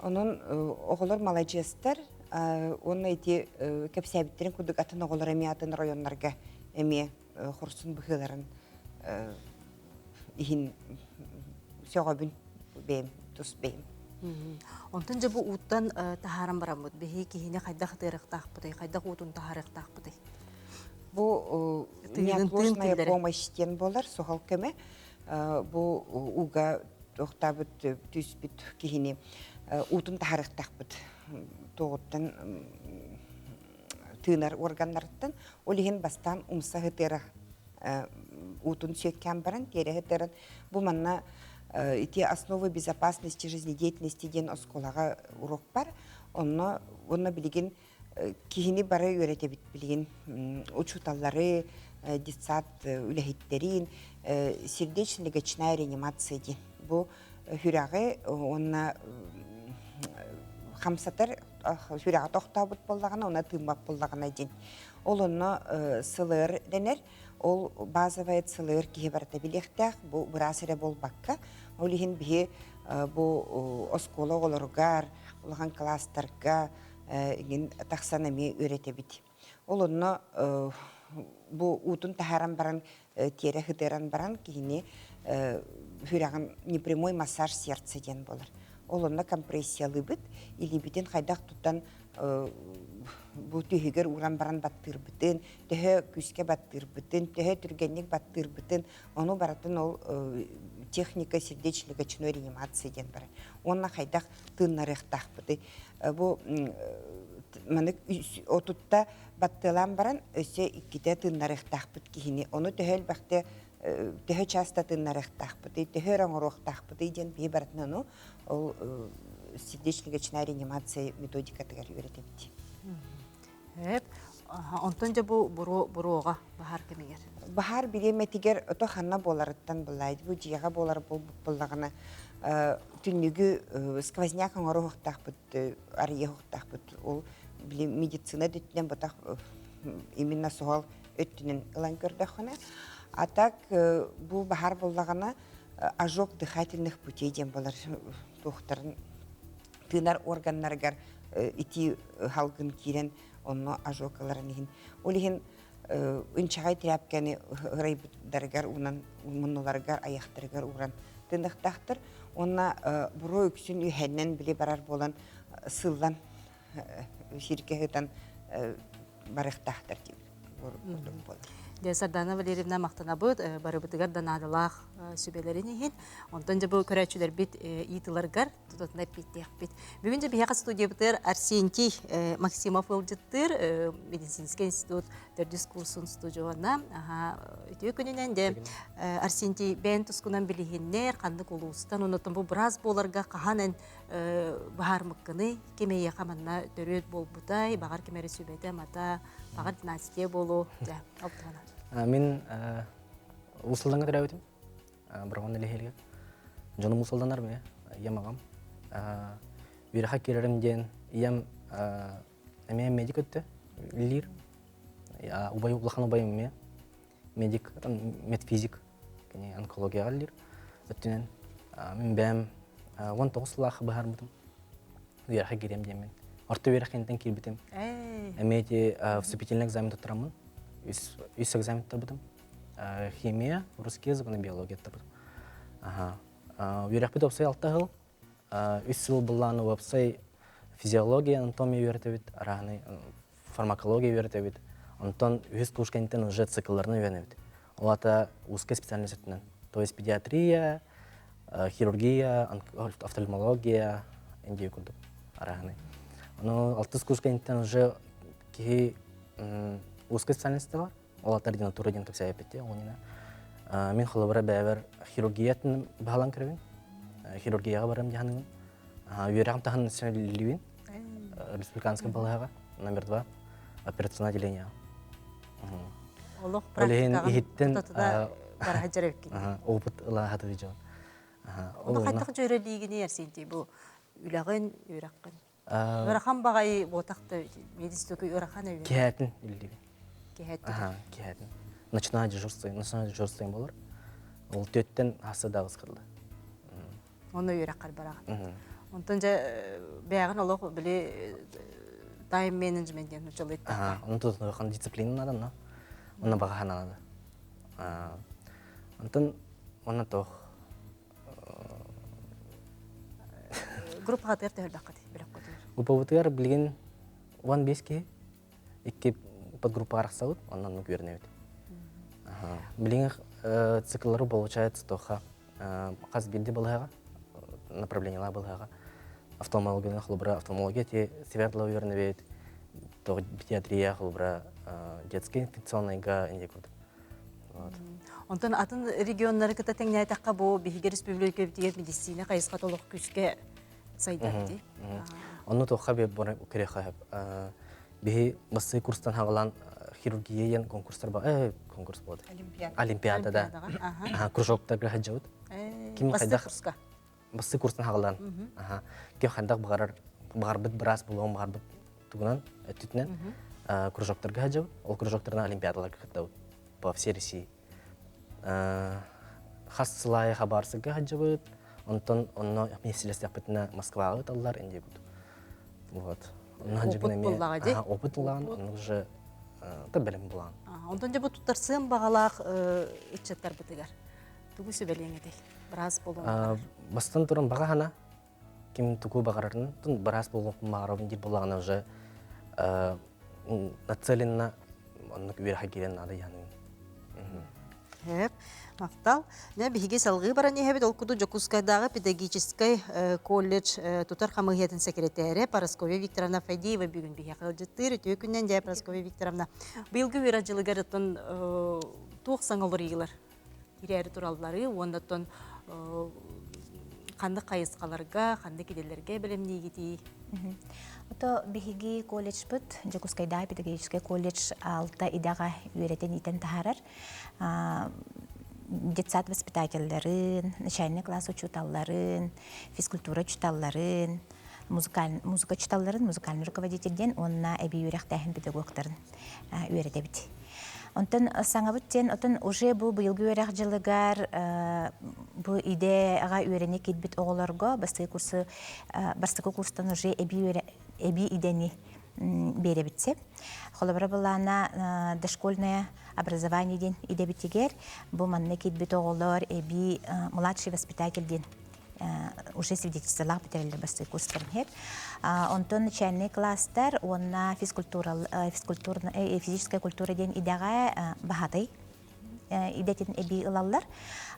Онон оҕолор маладьыастар уонна ити кэпсээбиттэрин курдук атын оҕолор эмиэ атын районнарга эмиэ хорсун быһыыларын иһин сөҕөбүн бэйэм тус бэйэм. Онтон дьэ бу ууттан таһааран бараммыт биһи киһини хайдах ытыарыахтаахпытый, хайдах уутун таһаарыахтаахпытый? Бу неотложная помощь диэн буолар, суһал көмө. Бу ууга туохтаабыт түспүт киһини уутун таһаарыахтаахпыт туоҕуттан тыынар органнарыттан. Ол иһин бастаан умса сытыара уутун сүөккээн баран, тиэрэ сытыаран бу манна ити основы безопасности жизнедеятельности диэн оскуолаҕа урок бар. Онно уонна билигин киһини бары үөрэтэбит билигин учууталлары, детсад үлэһиттэрин сердечно-легочная реанимация диэн. Бу сүрэҕи уонна хамсатар сүрэҕэ тохтообут буоллаҕына, уонна тыыммат буоллаҕына диэн. Ол онно СЛР дэнэр. Ол базовая ЦЛР киһи барыта билиэхтээх, бу быраас эрэ буолбакка. Ол иһин биһи бу оскуола оҕолоругар, улахан кылаастарга иҥин тахсан эмиэ үөрэтэбит. Ол онно бу уутун таһааран баран, тиэрэ сытыаран баран киһини сүрэҕин непрямой массаж сердца диэн буолар. Ол онно компрессиялыыбыт, илиибитин хайдах тутан бу түһүгэр ууран баран баттыырбытын, төһө күүскэ баттыырбытын, төһө түргэнник баттыырбытын, ону барытын ол техника сердечно-легочной реанимация диэн барар. Уонна хайдах тыыннарыахтаахпытый. Бу маннык отутта баттыалаан баран өссө иккитэ тыыннарыахтаахпыт киһини. Ону төһө элбэхтэ төһө часто тыыннарыахтаахпытый, төһө эрэ оҥоруохтаахпытый диэн биһи барытын ону ол сердечно-легочная реанимация методикатыгар үөрэтэбит. Эп, онтон дьэ бу буруоҕа баһаар кэмигэр. Баһаар бириэмэтигэр ото ханна буоларыттан былаайд бу дьиэҕэ буолар буолбут түннүгү сквозняк оҥоруохтаахпыт, арыйыахтаахпыт. Ол били медицина өттүнэн ботах именно суһал өттүнэн ылан көрдөххүнэ. А так бу баһаар буоллаҕына ожог дыхательных путей диэн буолар туохтарын тыынар органнарыгар итии халгын киирэн онно ожог ыларын иһин. Ол иһин ынчаҕай тряпканы ырайбыттарыгар уунан муннуларыгар айахтарыгар ууран тыныахтаахтар уонна буруо үксүн үһэннэн били барар буолан сыллан сиргэ сытан барыахтаахтар диэбит курдук буолар. Дьэ, Сардана Валерьевна махтанабыт барыбытыгар да наадалаах сүбэлэрин иһин. Онтон дьэ бу көрөөччүлэрбит ыйытыыларыгар тутатына эппиэттиэхпит. Бүгүн дьэ биһиэхэ студиябытыгар Арсентий Максимов ыалдьыттыыр медицинскэй институт төрдүс курсун студиона. Үтүө күнүнэн дьэ Арсентий бэйэн тускунан билиһиннэр, ханнык улуустан, оннуттан бу быраас буоларга хаһан эн баһаармыккыный, ким эйиэхэ манна төрүөт буолбутай, баҕар ким эрэ сүбэтэ, мата, баҕар династия буолуо, дьэ, ол туһунан. Мин Уус Алдаҥҥа төрөөбүтүм. Бороҕон Илиһилгэ. Дьонум Уус Алданнар мэ, ийэм аҕам. Үөрэххэ киирэрим диэн ийэм эмиэ медик өттө үлэлиир. Убай улахан убайым эмиэ медик, медфизик, кини онкологияҕа үлэлиир өттүнэн. Мин бэйэм 19 сыллаах быһаарбытым. Үөрэххэ киириэм диэммин. Орто үөрэх кэнниттэн киирбитим. Эмиэ ити вступительный экзамен туттараммын. Үс, үс экзамен туттарбытым. Химия, русский язык уонна биология туттарбытым. Аха. Үөрэхпит уопсай алта сыл. Үс сыл былаан уопсай физиология, анатомия үөрэтэбит, арааһынай фармакология үөрэтэбит. Онтон үһүс курс кэнниттэн уже циклларынан үөрэнэбит. Ол аата узкая специальность өттүнэн. То есть педиатрия, хирургия, офтальмология, индия курдук арааһынай. Ону алтыс курс кэнниттэн уже киһи узкая специальность бар. Ол аата ординатура диэн кэпсээбиппит оҕонина. Мин холобура бэйэбэр хирургиятын баһылаан көрөбүн. Хирургияҕа барам дьаһаныгын. Үөрэҕим таһынан үлэлиибин. Республиканскай балыыһаҕа номер 2 операционное отделение. Олох практикаҕын иһиттэн бараһа дьарык опыт ыла хатыы дьон. Ону хайдах дьөрөлиигини Арсентий бу үлэҕин, үөрэххин? Ыарахан баҕайы буотах да медицинскэй ыарахан эбит. Киһээтин үллибин. Киһээтин. Аха, киһээтин. Ночное дежурство, ночное дежурство болор. Ол төттен хасса дагыс кылды. Онно үөрэххэр бараҕын. Онтон дьэ бэйэҕин олох били тайм менеджмент диэн нуччалыы Аха, онно тутухан дисциплина надо, но онно баҕа надо. Онтон онно тох Группаҕа төһөллөххүт бөлөххүтүгэр? Группабытыгар билигин 15 киһи икки подгруппаҕа арахсабыт, онно оннук үөрэнэбит. Билигин цикллары получается тоха хас биирдии балыһаҕа направлениелаах балыһаҕа офтальмологияны холобура офтальмология ти свердлова үөрэнэбит, педиатрия холобура детский инфекционныйга инде курдук. Онтон атын регионнары кытта тэҥнээтэххэ бу биһиги республикабытыгар медицина хайысхата олох күүскэ сайдар дии. Онну туохха би көрүөххэ сөп. Биһи бассыы курстан хагалаан хирургия диэн конкурстар ба конкурс буолду. Олимпиада да. Кружоктарга сылдьабыт. Ким хайдах курска. Бассы курстан хагалаан. Ким хайдах баҕарар баҕарбыт быраас булуон баҕарбыт тугунан өттүтүнэн кружоктарга сылдьабыт. Ол кружоктарынан олимпиадаларга кыттабыт. По всей России. Хас сыл аайы Хабаровскайга сылдьабыт, онтон онно миэстэлэстэхпитинэ Москваҕа ыыталлар индиэбит. Вот. Опыт буллаҕа дии. Опыт ылаан, онно уже бэлэм булаан. Онтон дьэ бу туттарсыан баҕалаах ыччаттарбытыгар тугу сүбэлиэҥ этэй? Быраас буолуон Бастан туран баҕа хана ким тугу баҕарарын, быраас буолуохпун баҕарабын диир буоллаҕына уже нацеленно оннук үөрэххэ киирэн наада дьаһанын. Хэп, махтал. Дьэ, биһиги салгыы баран иһэбит. Ол курдук Дьокуускайдааҕы педагогическай колледж тутар хамыыһыйатын сэкирэтээрэ Парасковья Викторовна Фадеева бүгүн биһиэхэ ыалдьыттыыр. Үтүө күнүнэн, дьэ, Парасковья Викторовна. Быйылгы үөрэх дьылыгар оттон туох саҥа уларыйыылар кирээри тураллары уонна оттон ханнык хайысхаларга, ханнык идэлэргэ бэлэмниигитий? Ото биһиги колледжпыт, Дьокуускайдааҕы педагогическай колледж алта идэҕэ үөрэтэн-иитэн таһаарар. Детсад воспитателларын, начальный класс учууталларын, физкультура учууталларын, музыка учууталларын, музыкальный руководитель диэн уонна эбии үөрэхтээһин педагогтарын үөрэтэбит. Онтон саҥабыт диэн отон уже бу быйылгы үөрэх дьылыгар бу идэҕэ үөрэнэ киирбит оҕолорго бастакы курсу бастакы курстан уже эбии эбии идэни биэрэбит сөп. Холобура былаана дошкольное образование диэн идэбитигэр бу манна киирбит оҕолор эбии младший воспитатель диэн уже свидетельстволаах бүтэрэллэр бастакы курстарын иһэр. Онтон начальный класстар уонна физкультура, физкультура, физическая культура диэн идэҕэ баһатай идэтин эбии ылаллар.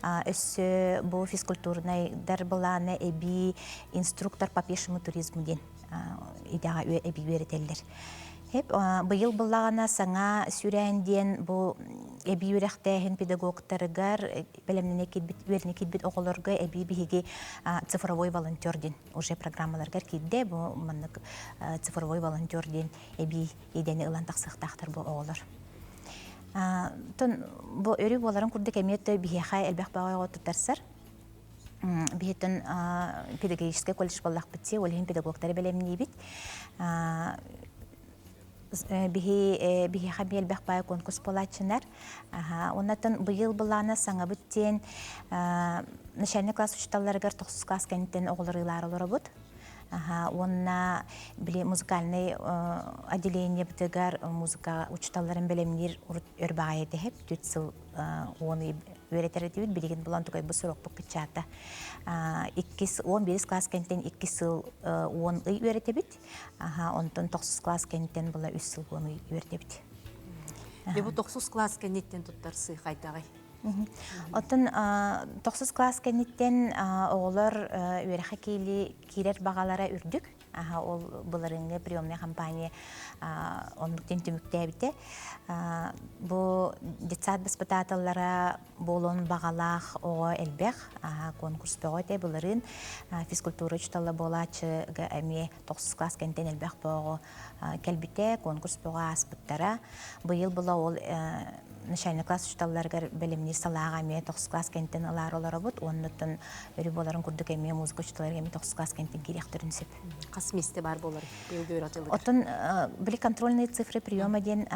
Өссө бу физкультурнайдар былаана эбии инструктор по пешему туризму диэн идэҕэ эбии үөрэтэллэр. Хеп, быйыл былаҕана саҥа сүрээн диэн бу эбии үөрэхтээһин педагогтарыгар бэлэмнэнэ киирбит, үөрэнэ киирбит оҕолорго эбии биһиги цифровой волонтер диэн уже программаларгар киирдэ. Бу маннык цифровой волонтер диэн эбии идэни ылан тахсыахтаахтар бу оҕолор. Тон бу өрүү буоларын курдук эмиэ биһиэхэ элбэх баҕа оҕо туттарсар. Биһиттэн педагогическай колледж буоллахпыт си, ол иһин педагогтары бэлэмниибит. Биһи биһиэхэ биэлбэх баай конкурс буолааччынар. Оннаттан быйыл былаана саҥабыт диэн начальный класс учууталларыгар тохсус класс кэнниттэн оҕолор ыылаары олоробут. Уонна били музыкальный отделениебытыгар музыка учууталларын бэлэмниир урут өр баҕайы дэһэп түт сыл уон ый үөрэтэр этибит билигин булан тукайбыт сурукпут кыччаата иккис 11 класс кэнниттэн иккис сыл уон ый үөрэтэбит онтон тохсус класс кэнниттэн була үс сыл уон ый үөрэтэбит Бу тохсус класс кэнниттэн туттарсыы хайдаҕый? Оттон тохсус класс кэнниттэн оҕолор үөрэххэ киирэр баҕалара үрдүк. Ол былырыыҥҥы приемная компания оннук диэн түмүктээбитэ. Бу детсад баспытааталлара буолуон баҕалаах оҕо элбэх. Конкурс бөҕө этэ былырыын физкультура учуутала буолааччыга эмиэ тохсус класс кэнниттэн элбэх оҕо кэлбитэ, конкурс бөҕө ааспыттара. Быйыл була ол начальный класс учууталларыгар бэлэмниир салааҕа эмиэ тохсус класс кэнниттэн ылаары олоробут. Уоннуттан өрүү буоларын курдук эмиэ музыка учууталларыгар эмиэ тохсус класс кэнниттэн киириэхтэрин сөп. Хас миэстэ баар буолар быйылгы үөрэх дьылыгар? Оттон били контрольные цифры приема диэн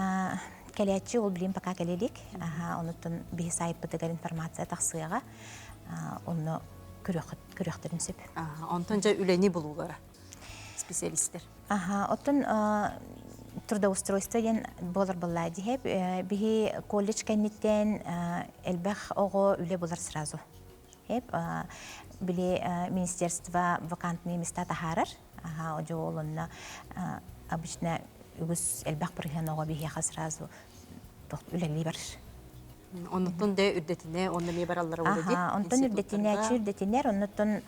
кэлээччи ол билим пока кэлэ илик. Онуттан биһи сайтпытыгар информация тахсыаҕа. Онно көрүөхтэрин сөп. Онтон дьэ үлэни булуулара специалистер. Аха, оттон трудоустройство диэн буолар буоллаа диһэп. Биһи колледж кэнниттэн элбэх оҕо үлэ булар сразу. Эп били министерство вакантные места таһаарар. Аха, одьу ол онно обычно үгүс элбэх бырыһыан оҕо биһиэхэ сразу үлэлии барар. Оннуттан да үрдэтинэ, онно эмиэ бараллара буолуо дии. Онтон үрдэтинээччи үрдэтинэр, оннуттан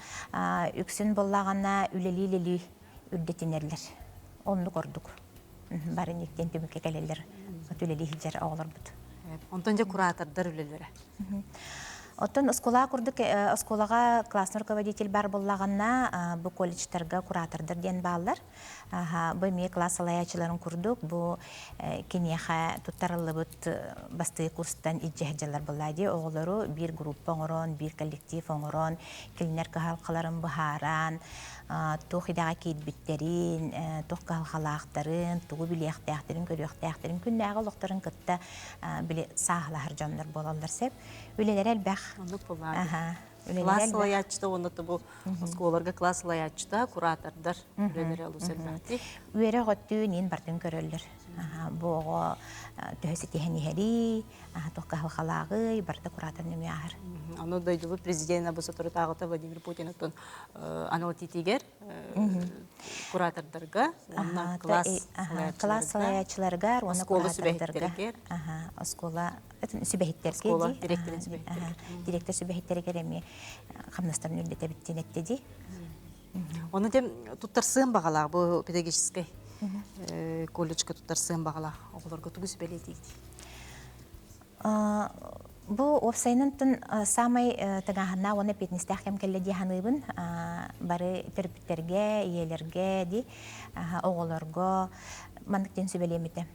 үксүн буоллаҕына үлэлии-үлэлии үрдэтинэллэр. Оннук ордук. Бары ниттен түмүккэ кэлэллэр үлэлии сылдьар оҕолорбут. Онтон дьэ куратордар үлэлэрэ. Оттон оскуола курдук оскуолаҕа классный руководитель бар буоллаҕына, бу колледжтарга куратордар диэн бааллар. Бу эмиэ класс салайааччыларын курдук бу киниэхэ туттарыллыбыт бастакы курстан илдьэ сылдьаллар буоллаа дии. Оҕолору биир группа оҥорон, биир коллектив оҥорон, кинилэр кыһалҕаларын быһааран, туох идэҕэ киирбиттэрин, туох кыһалҕалаахтарын, тугу билиэхтээхтэрин, көрүөхтээхтэрин күннээҕи олохторун кытта били сааһылаһар дьоннор буолаллар сөп. Үлэлэрэ элбэх. Оннук буоллаа. Класс салайааччыта уонна бу оскуолаларга класс салайааччыта, куратордар үлэлэрэ олус элбэхтик. Үөрэх өттүн иин бартын көрөллөр. Бу оҕо төһө ситиһэн иһэрий, туох кыһалҕалааҕый, барыта куратор нөҥүө ааһар. Ону дойдубут президенэ бу соторутааҕыта Владимир Путин оттон анал этиитигэр куратордарга уонна класс класс салайааччыларыгар уонна куратордарга оскуола сүбэһиттэргэ оскуола директорын сүбэһиттэригэр директор сүбэһиттэригэр эмиэ хамнастарын үрдэтэбит диэн этте дии. Ону тем туттарсыан баҕалаах бу педагогическай колледжка туттарсыан баҕалаах оҕолорго тугу сүбэлиэтигит? Бу уопсайынан саамай тыҥааһыннаах уонна эппиэтинэстээх кэм кэллэ дии саныыбын. Бары төрөппүттэргэ, ийэлэргэ дии, оҕолорго маннык диэн сүбэлиэм этэ.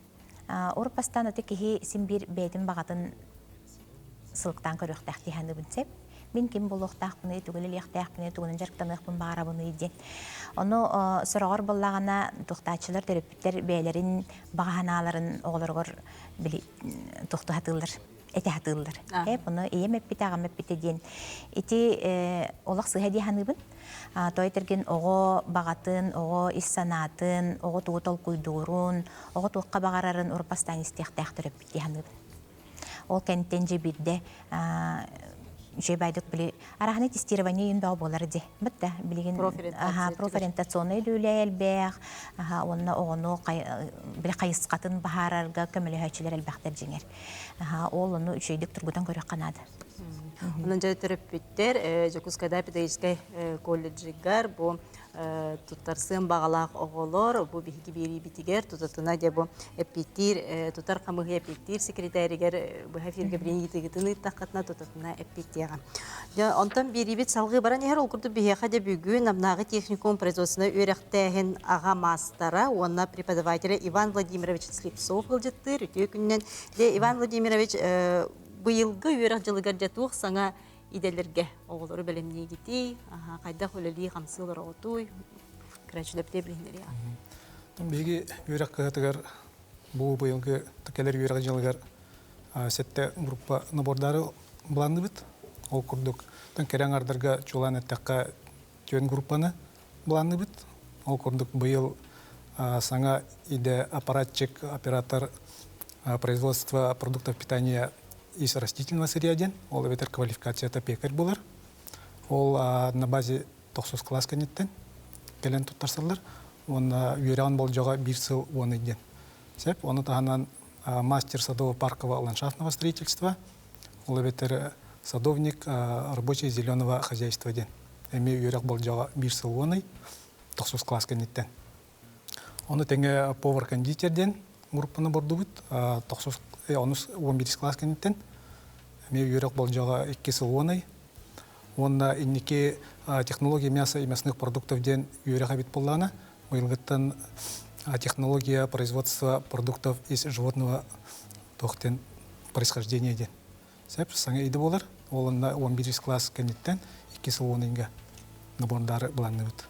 Урут бастаан ити киһи син биир бэйэтин баҕатын сылыктаан көрүөхтээх дии саныыбын сөп. Мин ким буолуохтаахпыный, тугу үлэлиэхтээхпиний, тугунан дьарыктаныахпын баҕарабыный диэн. Ону сороҕор буоллаҕына туохтааччылар, төрөппүттэр бэйэлэрин баҕа санааларын оҕолоругар били туохтуу сатыыллар, этэ сатыыллар. Эп ону ийэм эппитэ, аҕам эппитэ диэн. Ити олох сыыһа дии саныыбын. Той этэргин оҕо баҕатын, оҕо ис санаатын, оҕо тугу толкуйдуурун, оҕо туохха баҕарарын урут бастаан истиэхтээх төрөппүт дии саныыбын. Ол кэнниттэн дьэ биирдэ үчүгэй баайдык били араһаны тестирование иин бөҕө буолар дии. Бытта билигин профориентационный үлэ элбэх, уонна оҕону били хайысхатын баһаарарга көмөлөһөөччүлэр элбэхтэр дьиҥэр. Ол ону үчүгэйдик тургутан көрүөххэ наада. Онон дьэ төрөппүттэр Дьокуускайда педагогическай колледжыгар бу туттарсыан баҕалаах оҕолор бу биһиги биэриибитигэр тутатына дьэ бу эппиэттиир тутар хамыыһыйа эппиэттиир секретаригэр быһа эфиргэ билин ыйытыыгытын ыыттаххытына тутатына эппиэттиэҕэ. Дьэ онтон биэриибит салгыы баран иһэр ол курдук биһиэхэ дьэ бүгүн Намнааҕы техникум производственнай үөрэхтээһин аҕа маастара уонна преподавателэ Иван Владимирович Слепцов ыалдьыттыыр үтүө күнүнэн. Дьэ Иван Владимирович быйылгы үөрэх дьылыгар дьэ туох саҥа идэлэргэ оҕолору бэлэмниигитий, хайдах үлэлии-хамсыы олороҕутуй, кырачылэптиэ билиһиннэриэҕэ. Биһиги үөрэх кыһатыгар бу быйылгы кэлэр үөрэх дьылыгар сэттэ группа набордары былаанныбыт. Ол курдук кэрэ аҥардарга чуолаан эттэххэ түөн группаны былаанныбыт. Ол курдук быйыл саҥа идэ аппаратчик, оператор производства продуктов питания из растительного сырья диэн, ол эбэтэр квалификацията пекарь буолар. Ол на базе тохсус класс кэнниттэн кэлэн туттарсаллар. Уонна үөрэҕин болдьоҕо биир сыл уон ый диэн. Сөп. Ону таһынан мастер садово-паркового ландшафтного строительства, ол эбэтэр садовник рабочий зеленого хозяйства диэн. Эмиэ үөрэх болдьоҕо биир сыл уон ый, тохсус класс кэнниттэн. Ону тэҥэ повар-кондитер диэн группаны бордубут. Тохсус, онус, 11 класс кэнниттэн. Эмиэ үөрэх болдьоҕо икки сыл уон ый. Уонна инники технология мяса и мясных продуктов диэн үөрэх эбит буоллаҕына, быйылгыттан технология производства продуктов из животного туох диэн происхождения диэн. Сөп, саҥа идэ буолар. Ол онно 11 класс кэнниттэн икки сыл уон ыйга набордары былаанныыбыт.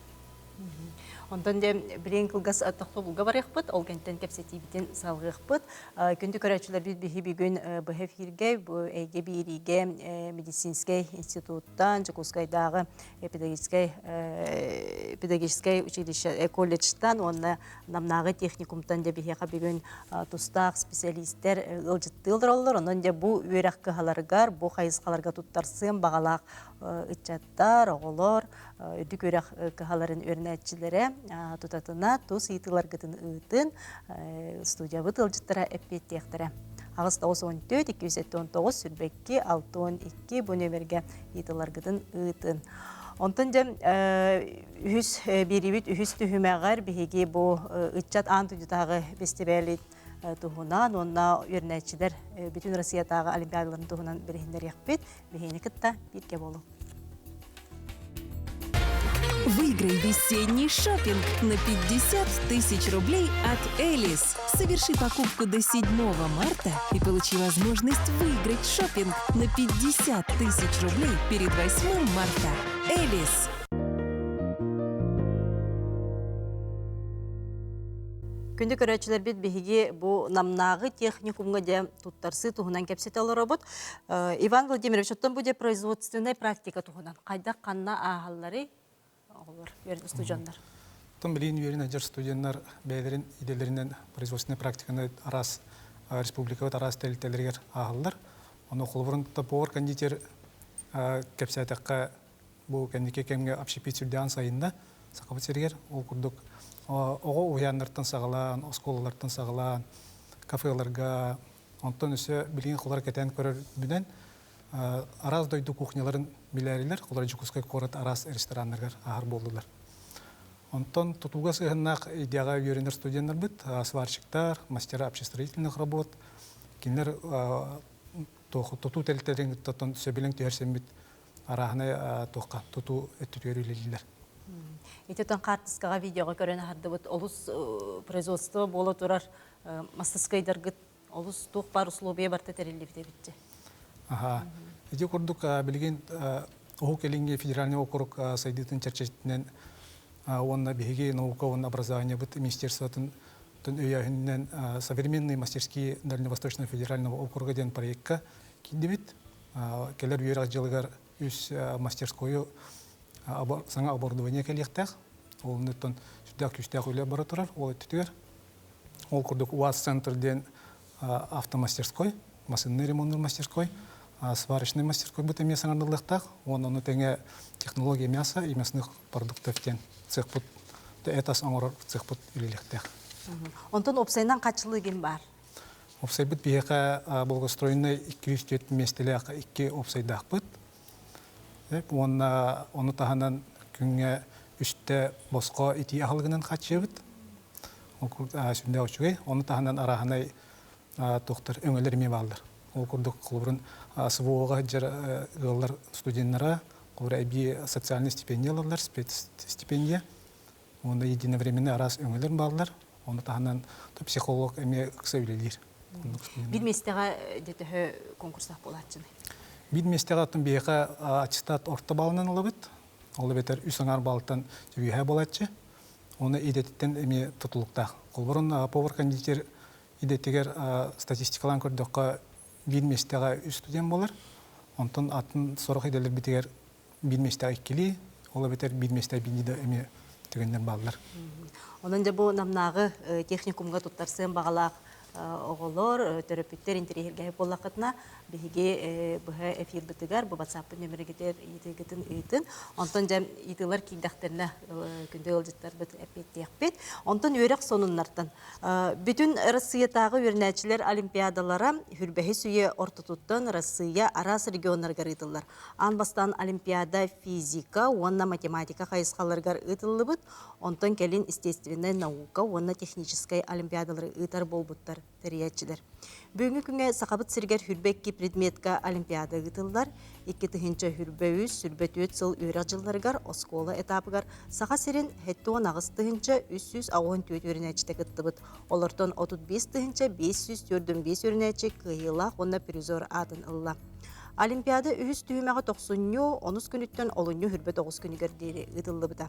Онтон дьэ билигин кылгас тохтобулга барыахпыт, ол кэнниттэн кэпсэтиибитин салҕыахпыт. Күндү көрөөччүлэрбит биһи бүгүн быһа эфиргэ бу эйгэ биэриигэ медицинскэй институттан Дьокуускайдааҕы педагогическай педагогическай училище колледжтан уонна Намнааҕы техникумтан дьэ биһиэхэ бүгүн тустаах специалистэр ыалдьыттыы олороллор. Онон дьэ бу үөрэх кыһаларыгар, бу хайысхаларга туттарсыан баҕалаах ыччаттар, оҕолор, үрдүк үөрэх кыһаларын үөрэнээччилэрэ тутатына тус ыйытыыларгытын ыытын, студиябыт ыалдьыттара эппиэттиэхтэрэ. 894 279 22 62 бу нүөмэргэ ыйытыыларгытын ыытын. Онтон дьэ үһүс биэриибит үһүс түһүмэҕэр биһиги бу ыччат аан дойдутааҕы бэстибээли. туһунан уонна үөрэнээччилэр бүтүн Россиятааҕы олимпиадаларын туһунан билиһиннэриэхпит. Биһигини кытта бииргэ буолуҥ. Выиграй весенний шопинг на 50 тысяч рублей от Элис. Соверши покупку до 7 марта и получи возможность выиграть шопинг на 50 тысяч рублей перед 8 марта. Элис. Күндү көрөөччүлэрбит биһиги бу Намнааҕы техникумҥа дьэ туттарсыы туһунан кэпсэтэ олоробут. Иван Владимирович, оттон бу дьэ производственнай практика туһунан хайдах ханна ааһалларый оҕолор, студеннар? Оттон билигин үөрэн сылдьар студеннар бэйэлэрин идэлэринэн производственнай практиканы араас республикабыт араас тэрилтэлэригэр ааһаллар. Ону холобурун повар-кондитер кэпсээтэххэ бу кэнники кэмҥэ общепит сүрдээҕин сайынна Сахабыт сиригэр. Ол курдук оҕо уһуйааннартан саҕалаан, оскуолалартан саҕалаан, кафеларга, онтон өссө билигин холор кэтээн көрөрбүнэн араас дойду кухняларын билээрилэр, холор Дьокуускай куорат араас рестораннарыгар ааһар буоллулар. Онтон тутууга сыһыаннаах идеяҕа үөрэнэр студеннарбыт, сварщиктар, мастера общестроительных работ, кинилэр тутуу тэрилтэлэрин кытта сөбүлэҥ түһэрсэммит арааһынай туохха тутуу өттүтүгэр үлэлииллэр. Ити отон хаартыскаҕа видеоҕа көрөн аһардыбыт олус производство буола турар мастаскайдаргыт олус туох баар условия барыта тэриллибит эбит Аха. Ити курдук билигин Уһук Илиҥҥи федеральный округ сайдыытын чэрчитинэн уонна биһиги наука уонна образованиебыт министерствотын өйөөһүнүнэн современные мастерские Дальневосточного федерального округа диэн проекка киирдибит. Кэлэр үөрэх дьылыгар үс мастерскойу саҥа оборудование кэлиэхтээх. Ол оннуттан сүрдээх күүстээх үлэ бара турар ол өттүтүгэр. Ол курдук УАЗ-центр диэн автомастерской, массыынаны ремонтнуур мастерской, сварочный мастерской бут эмиэ саҥардыллыахтаах. Уонна ону тэҥэ технология мяса и мясных продуктов диэн цехпут этас оҥорор цехпут үлэлиэхтээх. Онтон уопсайынан хаччылыы ким баар? Уопсайбыт биһиэхэ благоустроеннай 204 миэстэлээх икки уопсайдаахпыт. Уонна ону таһынан күҥҥэ үстэ босхо итии аһылыгынан хааччыйабыт. Ол сүрдээх үчүгэй. Ону таһынан арааһынай туохтар өҥөлөр эмиэ бааллар. Ол курдук холобурун СВО-ҕа сылдьар ыаллар студеннара холобура эбии социальный стипендия ылаллар, спецстипендия. Уонна единовременный араас өҥөлөр бааллар. Ону таһынан психолог эмиэ ыкса үлэлиир. Биир миэстэҕэ дьэ төһө конкурстаах буолааччыный? Биир миэстэҕэ оттон биһиэхэ аттестат орто балынан ылабыт. Ол эбэтэр үс аҥаар баллтан үөһэ буолааччы. Уонна идэтиттэн эмиэ тутулуктаах. Холобурун повар-кондитер идэтигэр статистикалаан көрдөххө биир миэстэҕэ үс студент буолар. Онтон атын сорох идэлэрбитигэр биир миэстэҕэ иккилии, ол эбэтэр биир миэстэҕэ биирдии да эмиэ түгэннэр бааллар. Онон дьэ бу Намнааҕы техникумҥа туттарсыан баҕалаах оҕолор, төрөппүттэр интэриэһиргээһик буоллаххытына, биһиги быһа эфирбытыгар бу WhatsApp нөмеригитер ыйытыыгытын ыытын. Онтон дьэ ыйытыылар киирдэхтэринэ күндү ыалдьыттарбыт эппиэттиэхпит. Онтон үөрэх сонуннартан Бүтүн Россиятааҕы үөрэнээччилэр олимпиадалара Хүрбэһис үйэ ортотуттан Россия араас регионнарыгар ыытыллар. Аан бастаан олимпиада физика уонна математика хайысхаларыгар ыытыллыбыт, онтон кэлин естественнай наука уонна техническэй олимпиадалары ыытар буолбуттар тэрийээччилэр. Бүгүҥҥү күҥҥэ Сахабыт сиригэр хүрбэ икки предметка олимпиада ыытыллар. 2023 24 сыл үөрэх дьылларыгар оскуола этапыгар Саха сирин 78 384 үөрэнээччитэ кыттыбыт. Олортон 35 545 үөрэнээччи кыайыылаах уонна призер аатын ылла. Олимпиада үһүс түһүмэҕэ тохсунньу онус күнүттэн олунньу 29 күнүгэр диэри ыытыллыбыта.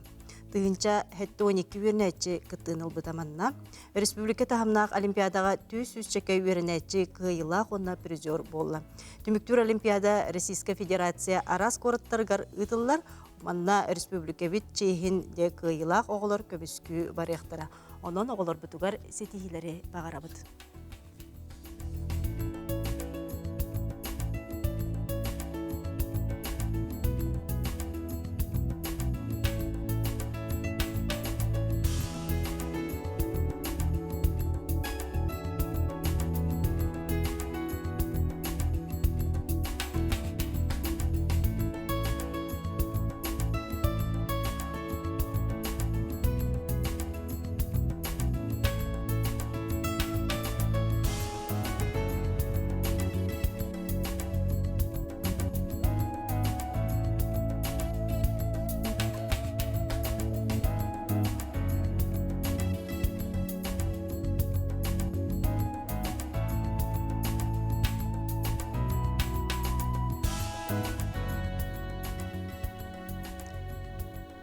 Тыһыынча 72 үөрэнээччи кыттыыны ылбыта манна. Республика таһымнаах Олимпиадаҕа 400 үөрэнээччи кыайыылаах уонна призер буолла. Түмүктүүр Олимпиада Российскай Федерация араас куораттарыгар ыытыллар. Манна республикабыт чиэһин дьэ кыайыылаах оҕолор көмүскүү барыахтара. Онон оҕолорбутугар ситиһиилэри баҕарабыт.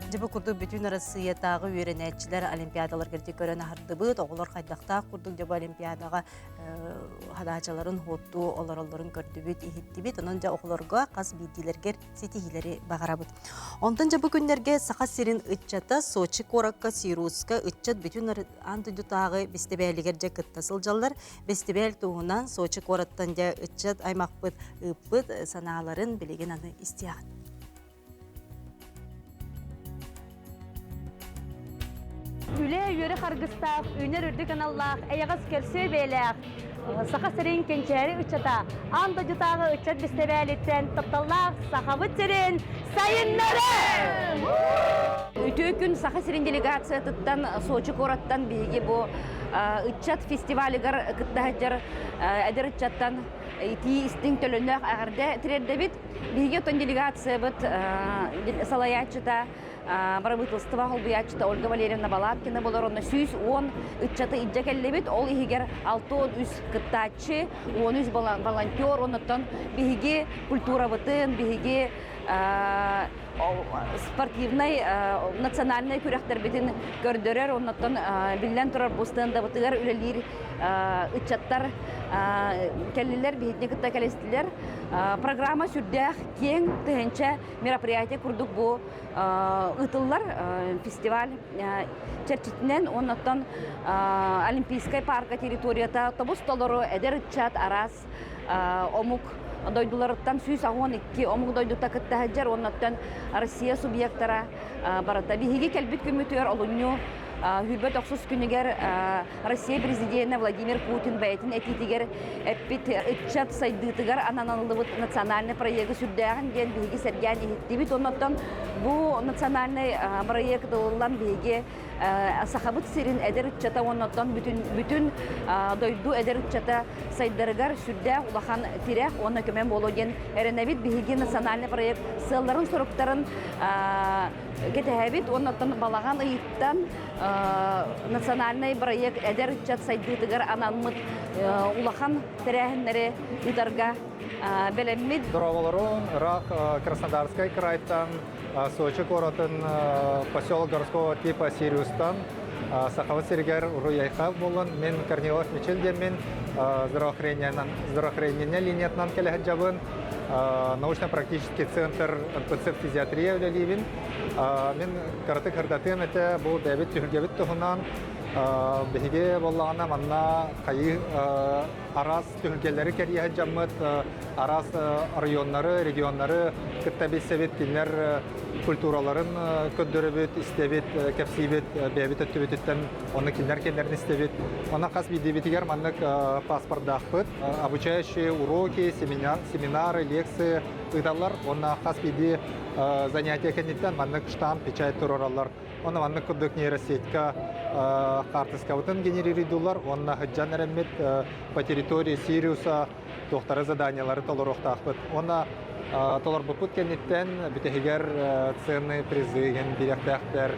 Дьэ бу курдук бүтүн Арассыыйатааҕы үөрэнээччилэр олимпиадаларга ити көрөн аһардыбыт. Оҕолор хайдахтаах курдук дьэ бу олимпиадаҕа хадаачаларын хуоттуу олороллорун көрдүбүт, иһиттибит. Онон дьэ оҕолорго хас биирдиилэргэр ситиһиилэри баҕарабыт. Онтон дьэ бу күннэргэ Саха сирин ыччата Сочи куоракка Сируска ыччат бүтүн аан дойдутааҕы бэстибээлигэр дьэ кытта сылдьаллар. Бэстибээл туһунан Сочи куораттан дьэ ыччат аймахпыт ыыппыт санааларын билигин аны истиэҕит. Үлэ үөрэх аргыстаах, үүнэр үрдүк аналлаах, эйэҕэс көрсүө бэйэлээх Саха сирин кэнчээри ыччата аан дойдутааҕы ыччат бэстибээлиттэн тапталлаах Сахабыт сирин сайыннары! Үтүө күн Саха сирин делегациятыттан Сочи куораттан биһиги бу ыччат фестивалыгар кытта сылдьар эдэр ыччаттан итии истиҥ төлөннөөх эҕэрдэ тириэрдэбит. Биһиги оттон делегациябыт салайааччыта бырабыыталыстыба холбуйааччыта Ольга Валерьевна Балабкина болор онно 110 ыччаты илдьэ кэллибит. Ол иһигэр 63 кыттааччы, 13 волонтер, оннуттан биһиги культурабытын, биһиги спортивнай национальнай күрэхтэрбитин көрдөрөр, оннуттан биллэн турар бу стендабытыгар үлэлиир ыччаттар кэллилэр, биһигини кытта кэлистилэр. Программа сүрдээх киэҥ, тыһыынча мероприятие курдук бу ыытыллар фестиваль чэрчитинэн уоннаттан Олимпийскай парка территорията тобус толору эдэр ыччат араас омук дойдуларыттан 112 омук дойдута кытта сылдьар уоннаттан Россия субъектара барыта биһиги кэлбит күммүтүгэр олунньу Хүрбэт охсус күнүгэр Россия президенэ Владимир Путин бэйэтин этиитигэр эппит ыччат сайдыытыгар ананыллыбыт национальный проегы сүрдээҕин диэн биһиги сэргээн иһиттибит. Оннуттан бу национальный проект ылыллан биһиги Сахабыт сирин эдэр ыччата уоннаттан бүтүн, бүтүн дойду эдэр ыччата сайдарыгар сүрдээх улахан тирэх уонна көмө буолуо диэн эрэнэбит. Биһиги национальный проект сыалларын-соруктарын кэтэһэбит уонна оттон балаҕан ыйыттан национальнай бырайыак эдэр ыччат сайдыытыгар анаммыт улахан тэрээһиннэри ыытарга бэлэммит. Дорооболорун, ыраах Краснодарскай крайтан, Сочи куоратын поселок городского типа Сириустан Сахабыт сиригэр уруй-айхал буолун. Мин Корнилов Мичил диэммин здравоохранение линиятынан кэлэ сылдьабын. Научно-практический центр НПЦ фтизиатрия үлэлиибин. Мин кыратык ырдатыам этэ, бу бэйэбит түһүлгэбит туһунан. Биһиги буоллаҕына манна хайыы араас түһүлгэлэри кэрийэ сылдьаммыт, араас районнары, регионнары кытта билсэбит, кинилэр культураларын көрдөрөбүт, истэбит, кэпсиибит, бэйэбит өттүбүтүттэн Оны кинилэр кэллэрин истэбит. Онон хас биирдиибитигэр маннык паспордаахпыт. Обучающие уроки, семинары, лекции ыыталлар. Уонна хас биирдии занятие кэнниттэн маннык штамп, печать туруораллар. Онно маннык курдук нейросетька хаартыскабытын генерируйдулар. Уонна сылдьан эрэммит по территории Сириуса туохтары заданиялары толоруохтаахпыт. Уонна толорбуппут кэнниттэн бүтэһигэр ценные призы иһин бириэхтээхтэр.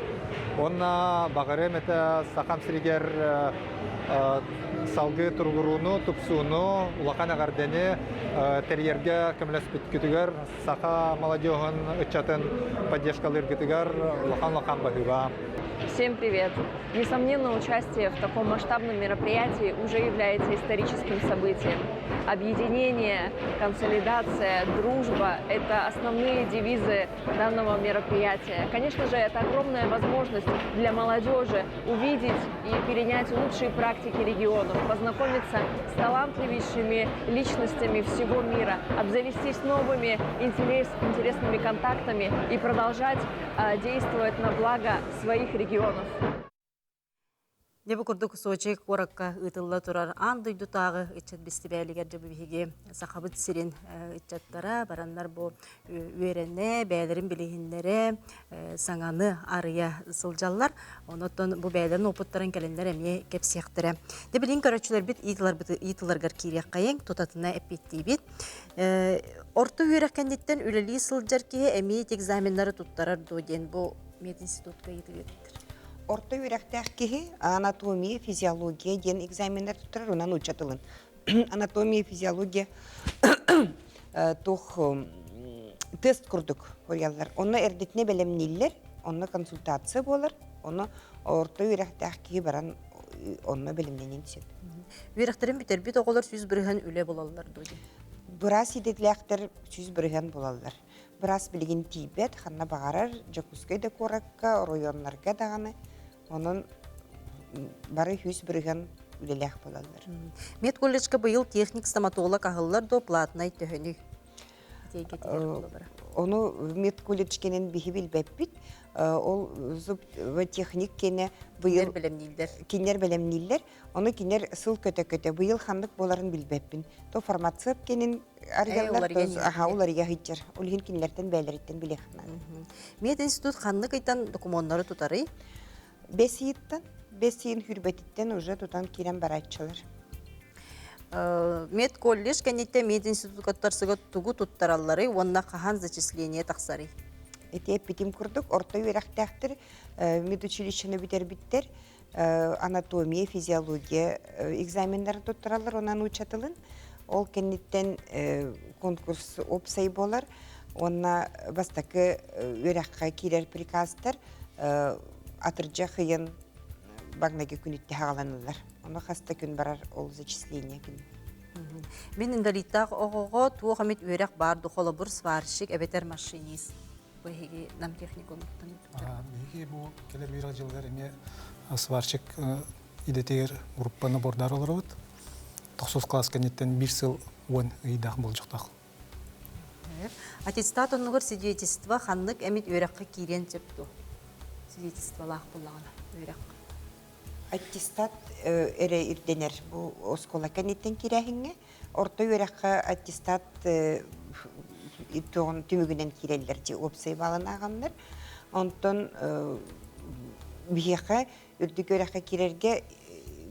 Уонна баҕарыам этэ Сахам сиригэр салгыы туругурууну, тупсууну, улахан эҕэрдэни тэрийэргэ көмөлөспүткүтүгэр саха молодеһун ыччатын поддержкалыыргытыгар улахан-улахан баһыыба. Всем привет! Несомненно, участие в таком масштабном мероприятии уже является историческим событием. Объединение, консолидация, дружба – это основные девизы данного мероприятия. Конечно же, это огромная возможность для молодежи увидеть и перенять лучшие практики регионов, познакомиться с талантливейшими личностями всего мира, обзавестись новыми интерес, интересными контактами и продолжать действовать на благо своих регионов. Дьэ бу курдук Сочи куоракка ыытылла турар аан дойдутааҕы ыччат бэстибээлигэр дьэ бу биһиги Сахабыт сирин ыччаттара бараннар бу үөрэнэ, бэйэлэрин билиһиннэрэ, саҥаны арыйа сылдьаллар. Онон бу бэйэлэрин опыттарын кэлэннэр эмиэ кэпсиэхтэрэ. Дьэ билигин көрөөччүлэрбит ыйытыыларгар киириэххэйиҥ, тутатына эппиэттиибит. Орто үөрэх кэнниттэн үлэлии сылдьар киһи эмиэ экзаменнары туттарар дуо диэн бу мединститутка ыйытыы биэрбиттэр. Орто үөрэхтээх киһи анатомия, физиология диэн экзаменнар туттарар, онон нуучча тылын. Анатомия, физиология туох тест курдук хоруйаллар. Онно эрдэтинэ бэлэмнииллэр. Онно консультация буолар. Ону орто үөрэхтээх киһи баран онно бэлэмнэниэн сөп. Үөрэхтэрин бүтэрбит оҕолор 100% үлэ булаллар дуо диэн? Быраас идэтилээхтэр 100% булаллар. Быраас билигин тиийбэт, ханна баҕарар, Дьокуускай да куоракка, оройуоннарга даҕаны. Онон бары 100% үлэлээх буолаллар. Медколледжка быйыл техник-стоматолог аһыллар дуо, платнай төһөнүй? Ону медколледж кэнэн биһи билбэппит. Ол техник кэнэ быйыл бэлэмнииллэр. Кинилэр бэлэмнииллэр. Ону кинилэр сыл көтө-көтө быйыл ханнык буоларын билбэппин. То фармацевт кэнин арыйаллар, аха уларыйа сылдьар. Ол иһин кинилэртэн бэйэлэриттэн билиэххэ Мединститут ханнык ыйтан докумуоннары тутарый? Бэс ыйыттан, бэс ыйын хүрбэтиттэн уже тутан киирэн барааччылар. Медколледж кэнниттэн мединститутка туттарсыга тугу туттаралларый уонна хаһан зачисление тахсарый? Ити эппитим курдук, орто үөрэхтээхтэр медучилищены бүтэрбиттэр, анатомия, физиология экзаменнарын туттараллар онон нуучча тылын. Ол кэнниттэн конкурс уопсай буолар уонна бастакы үөрэххэ киирэр приказтар атырдьах ыйын маҥнайгы күнүттэ хааланыллар. Ону хас да күн барар ол зачисление күн. Мин инвалидтаах оҕоҕо туох эмит үөрэх баар ду холобур сварщик эбэтэр машинист. Бу эһиги нам техникумуттан Биһиги бу кэлэр үөрэх дьылыгар эмиэ сварщик идэтигэр группаны бордаар олоробут. Тохсус класс кэнниттэн биир сыл уон ыйдаах болдьохтоох. Аттестат оннугар свидетельство ханнык эмит үөрэххэ киириэн сөп дуо? Свидетельстволаах буоллаҕына үөрэх. Аттестат эрэ ирдэнэр бу оскуола кэнниттэн киирээһиҥҥэ. Орто үөрэххэ аттестат түмүгүнэн киирэллэр дии уопсай баалын ааҕаннар. Онтон биһиэхэ үрдүк үөрэххэ киирэргэ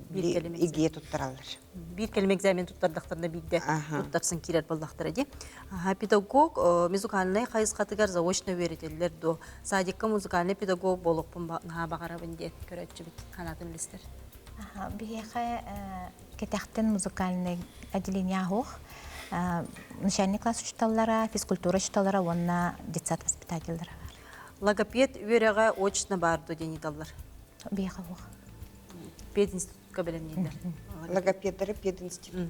ИГИЭ туттараллар. Биир кэлим экзамен туттардахтарына биирдэ туттарсан киирэр буоллахтара дии. Педагог музыкальнай хайысхатыгар заочно үөрэтэллэр дуо? Садикка музыкальнай педагог буолуохпун наһаа баҕарабын диэн көрөөччүбүт санаатын үллэстэр. Биһиэхэ кэтэхтэн музыкальнай отделение аһуох. Начальный класс учителлара, физкультура учителлара уонна детсад воспитателлара бар. Логопед үөрэҕэ очно баар дуо диэн ыйыталлар. Биһиэхэ суох. Пединститутка бэлэмнииллэр. Логопеддары пединститут.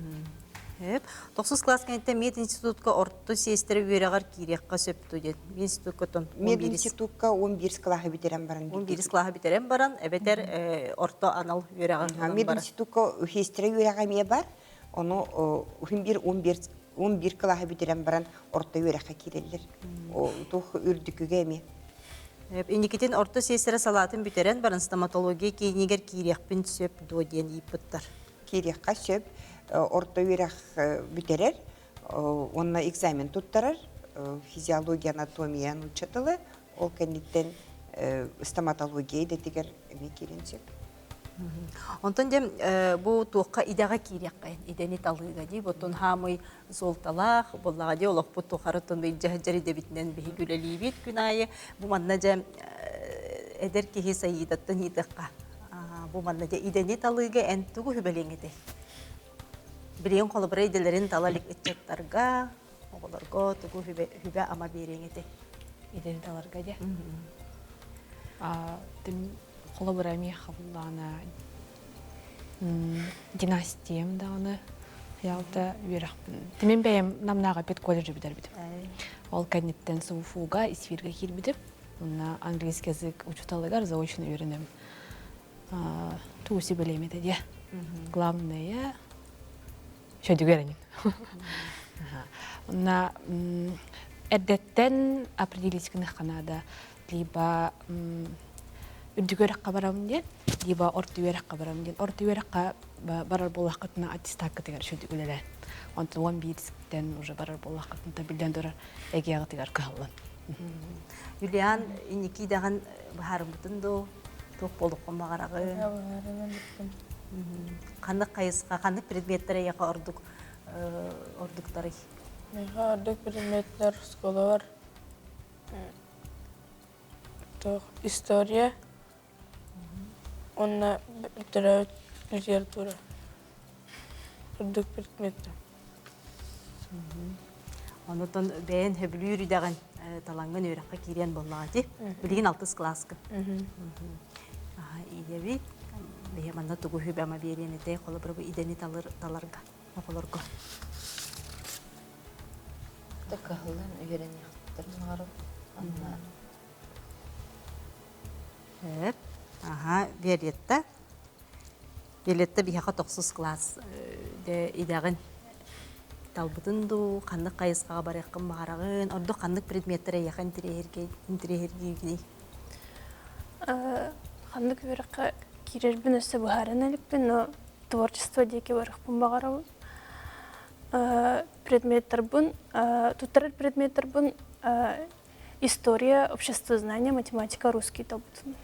Тохсус класс кэнниттэн мединститутка орто сиэстэрэ үөрэҕэр киириэххэ сөп дуо диэн. Мединститутка Мединститутка 11 кылааһы бүтэрэн баран. 11 кылааһы бүтэрэн баран, эбэтэр орто анал үөрэҕи ылан баран. Мединститутка сиэстэрэ үөрэҕэ эмиэ бар. Ону 11 11 11 кылааһы бүтэрэн баран орто үөрэххэ киирэллэр. Туох үрдүкүгэ эмиэ. Инникитин орто сиэстэрэ салаатын бүтэрэн баран стоматология киинигэр киириэхпин сөп дуо диэн ыйыппыттар. Киириэххэ сөп. Орто үөрэх бүтэрэр уонна экзамен туттарар. Физиология, анатомия нуучча тыла. Ол кэнниттэн стоматология идэтигэр эмиэ киирэн сөп. Онтон дьэ бу туохха идэҕэ киириэххэ идэни талыыга дии оттон хаамый суолталаах буоллаҕа дии олохпут тухары илдьэ идэбитинэн биһиги үлэлиибит күн аайы бу манна дьэ эдэр киһи Саидаттан ыйытыахха бу манна дьэ идэни талыыга эн тугу сүбэлиэҥ этэй билигин холобура идэлэрин тала илик ыччаттарга оҕолорго тугу сүбэ-ама биэриэҥ этэй идэни таларга дьэ Холобура эмиэ хабыллаана династиям даҕаны Ялта үөрэхпин. Мин бэйэм Намнааҕы педколледжы бүтэрбитим. Ол кэнниттэн СУФУга ИСФИРга киирбитим. Онно английский язык учууталыгар заочно үөрэнэм. Тугу сүбэлиэм этэ диэ. Главное Шөдүгэр эҥин. Онно эрдэттэн определить гыныахха наада. Либо үрдүк үөрэххэ барабын диэн, либо орто үөрэххэ барабын диэн. Орто үөрэххэ барар буоллаххытына аттестаккытыгар шөдүк үлэлээн. Онтон уон бииристэн уже барар буоллаххытына биллэн турар эгиэҕитигэр кыһаллан. Юлиан инники идэҕин быһаарыммытын дуу, туох буолуоххун баҕараҕын? Быһаарынан Ханнык хайысха, ханнык предметтэр эйиэхэ ордук ордуктарый? Миэхэ ордук предметтэр оскуолабар туох история уонна төрөөбүт литература ордук предметтэр. Онутун бэйэн сөбүлүүр идэҕин. талаҥҥын үөрэххэ киириэн буоллаҕа дии. Билигин алтыс кылааска. Ийэбит биһи манна тугу сүбэ-ама биэриэн этэй холобура бу идэни талыр таларга оҕолорго. Кыһыллан үөрэниэхтэрин баҕарабын. Онно Эп. Аха, Виолетта. Виолетта биһиэхэ тохсус кылаас идэҕин талбытын дуу, ханнык хайысхаҕа барыаххын баҕараҕын, ордук ханнык предметтэр эйиэхэ интэриэһиргиигиний? Ханнык үөрэххэ киирэрбин өссө быһааран иликпин, но творчество диэки барыахпын баҕарабын. Предметтарбын, туттарар предметтарбын история, обществознание, математика, русский талбытым.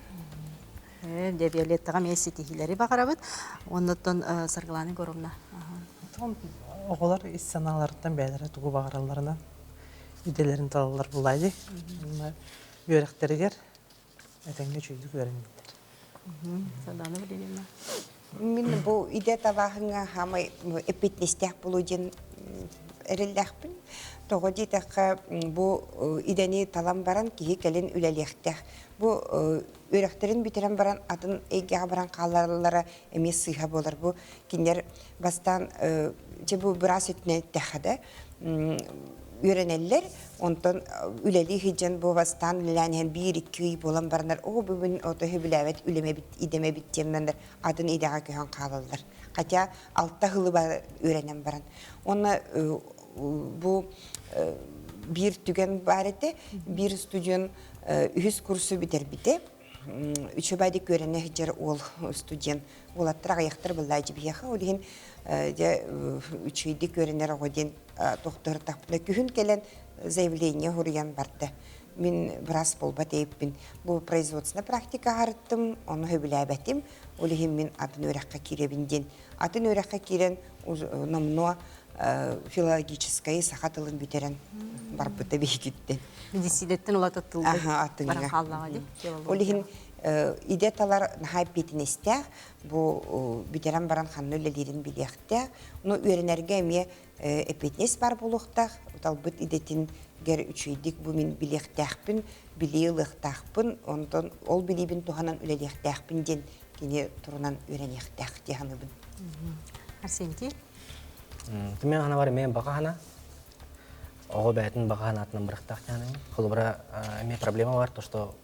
Дьэ, Виолеттаҕа эмиэ ситиһиилэри баҕарабыт. Оннуттан Саргылана Егоровна. Оҕолор ис санааларыттан бэйэлэрэ тугу баҕаралларынан идэлэрин талаллар булаа дии. Үөрэхтэригэр этэҥҥэ үчүгэйдик үөрэннилэр. Сардана Валерьевна. Мин бу идэ талааһыҥҥа хаамай эппиэтинэстээх буолуу диэн эрэллээхпин. Тоҕо диэтэххэ, бу идэни талан баран киһи кэлин үлэлиэхтээх. Бу үөрэхтэрин бүтэрэн баран атын эйгэҕэ баран хаалаллара эмиэ сыыһа буолар. Бу кинилэр бастаан дьэ бу быраас өттүнэн эттэххэ да үөрэнэллэр, онтон үлэлии сылдьан бу бастаан үлэлээн иһэн биир-икки ый буолан бараннар, оо бүгүн ото сөбүлээбэт үлэм эбит, идэм эбит диэн атын идэҕэ көһөн хаалаллар. Хотя алта сылы үөрэнэн баран. Уонна бу биир түгэн баар этэ, биир студент үһүс курсу бүтэрбитэ. Үчүгэйдик үөрэнэ сылдьар уол студент уолаттар аҕыйахтар быллаа дьибиһиэхэ ол иһин дьэ үчүгэйдик үөрэнэр оҕо диэн тохторутахпына күһүн кэлэн заявление суруйан барда. Мин быраас буолбат эбиппин. Бу производственная практика аһарыттым, ону сөбүлээбэтим. Ол иһин мин атын үөрэххэ киирэбин диэн. Атын үөрэххэ киирэн номнуо филологическай саха тылын бүтэрэн барбыта биһигиттэн. Медицинэттэн улата тылга баран хааллаҕа дии. Ол иһин идэ талар наһаа эппиэтинэстээх, бу бүтэрэн баран ханна үлэлиирин билиэхтээх. Но үөрэнэргэ эмиэ эппиэтинэс баар буолуохтаах. Талбыт идэтингэр үчүгэйдик бу мин билиэхтээхпин, билии ылыахтаахпын, онтон ол билиибин туһанан үлэлиэхтээхпин диэн кини турунан үөрэниэхтээх дии саныыбын. Арсентий? Мен хана бар мен баҕа хана оҕо бэйэтин баҕа ханаатынан бырахтаах диэн холобура эмиэ проблема бар то что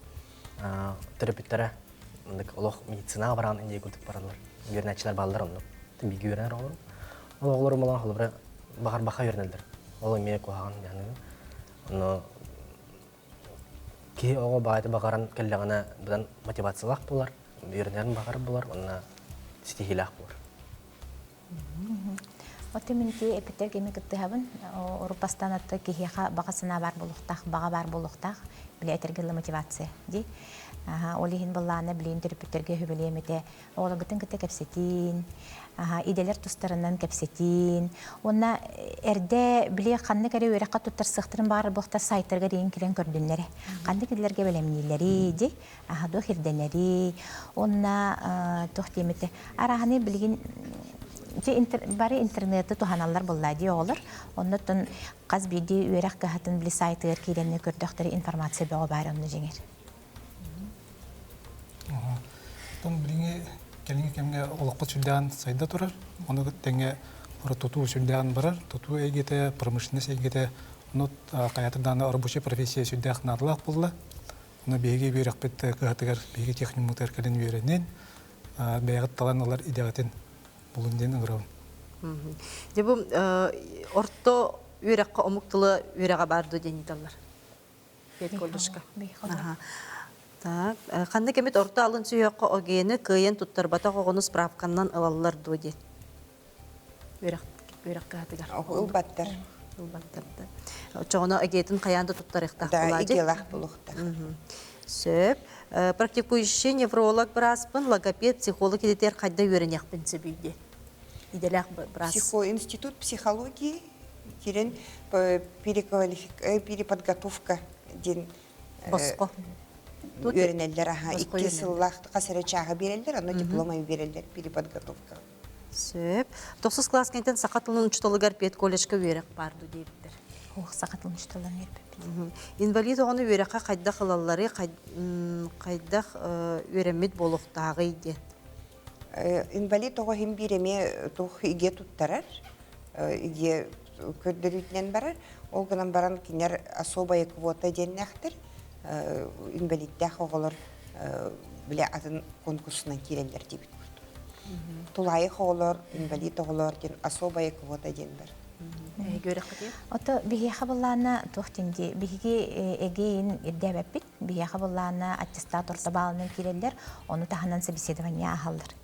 төрөппүттэрэ олох медицинаҕа бараан индия курдук бараллар үөрэнээччилэр бааллар оннук бииргэ үөрэнэр оҕолорум ол оҕолорум буолан холобура баҕар баха үөрэнэллэр ол эмиэ куһаҕан диэн ону киһи оҕо баайты баҕаран кэллэҕинэ быдан мотивациялаах буолар үөрэнэрин баҕар буолар уонна ситиһиилээх буолар Оттон мин ити эпиттэр кими кыттыһабын. Уруппастан отто киһиэхэ баҕа санаа баар буолуохтаах, баҕа баар буолуохтаах. Били этэргэ дылы мотивация дии. Ол иһин былаана билигин төрөппүттэргэ сүбэлиэм этэ. Оҕолоргутун кытта кэпсэтиин, идэлэр тустарынан кэпсэтиин. Уонна эрдэ били ханнык эрэ үөрэххэ туттарсыахтарын баҕарар буолтар сайтарга диэн кэлэн көрдүннэр. Ханнык идэлэргэ бэлэмнииллэрий дии. Туох ирдэнэрий уонна туох диэм этэ арааһынай билигин бары интернеты туһаналлар буоллаа дии оҕолор оннуттан хас биирдии үөрэх кыһатын били сайтыгар киирэннэр көрдөхтөрө информация бөҕө баар онно дьиҥэр Оттон билиҥҥи кэлиҥҥи кэмҥэ олохпут сүрдээҕин сайда турар. Ону тэҥэ тутуу сүрдээҕин барар. Тутуу эйгэтэ, промышленность эйгэтэ, ону хайатыр даҕаны рабочай профессия сүрдээх наадалаах буолла. Ону биһиги үөрэхпит кыһатыгар, биһиги техникуммутугар кэлэн үөрэнин, бэйэҕит талан ылар идэҕитин булун диэн ыҥырабын. Дьэ бу орто үөрэххэ омук тыла үөрэҕэ баар дуо диэн ыйыталлар. Педколледжка. Так, ханнык эмит орто алын сүһүөххэ ОГЭ-ни кыайан туттарбатах оҕону справканнан ылаллар дуо диэн. Үөрэх үөрэх кыһатыгар. Ылбаттар. Ылбаттар да. Оччоҕуна ОГЭ-тин хайаан да туттарыахтаах Да, идеялаах буолуохтаах. Сөп. Практикующий невролог бырааспын, логопед, психолог идэтигэр хайда үөрэниэхпин сөбүй диэн. Идэлээх быраас. Институт психологии кирен переподготовка диэн Босхо. үөрэнэллэр аха икки сыллаах хас эрэ чааһы биэрэллэр, онно диплом биэрэллэр переподготовка. Сөп. Тохсус кылаас кэнниттэн саха тылын учууталыгар педколледжка үөрэх баар дуу диэбиттэр. Ох, саха тылын учууталларын үөрэппиппит. Инвалид оҕону үөрэххэ хайдах ылалларый, хайдах үөрэммит буолуохтааҕый диэн. Инвалид оҕо иһин биир эмиэ туох игэ туттарар, игэ көрдөрүүтүнэн барар. Ол гынан баран кинилэр особая квота диэннээхтэр. Инвалидтээх оҕолор бile атын конкурсунан киирэллэр диэбит курдук. Тулаайах оҕолор, инвалид оҕолор диэн особая квота диэн бар. Ото биһиэхэ былаана туох диэн дии биһиги эгейин ирдээбэппит. Биһиэхэ былаана аттестат орто баалынан киирэллэр, ону таһынан собеседование ааһаллар.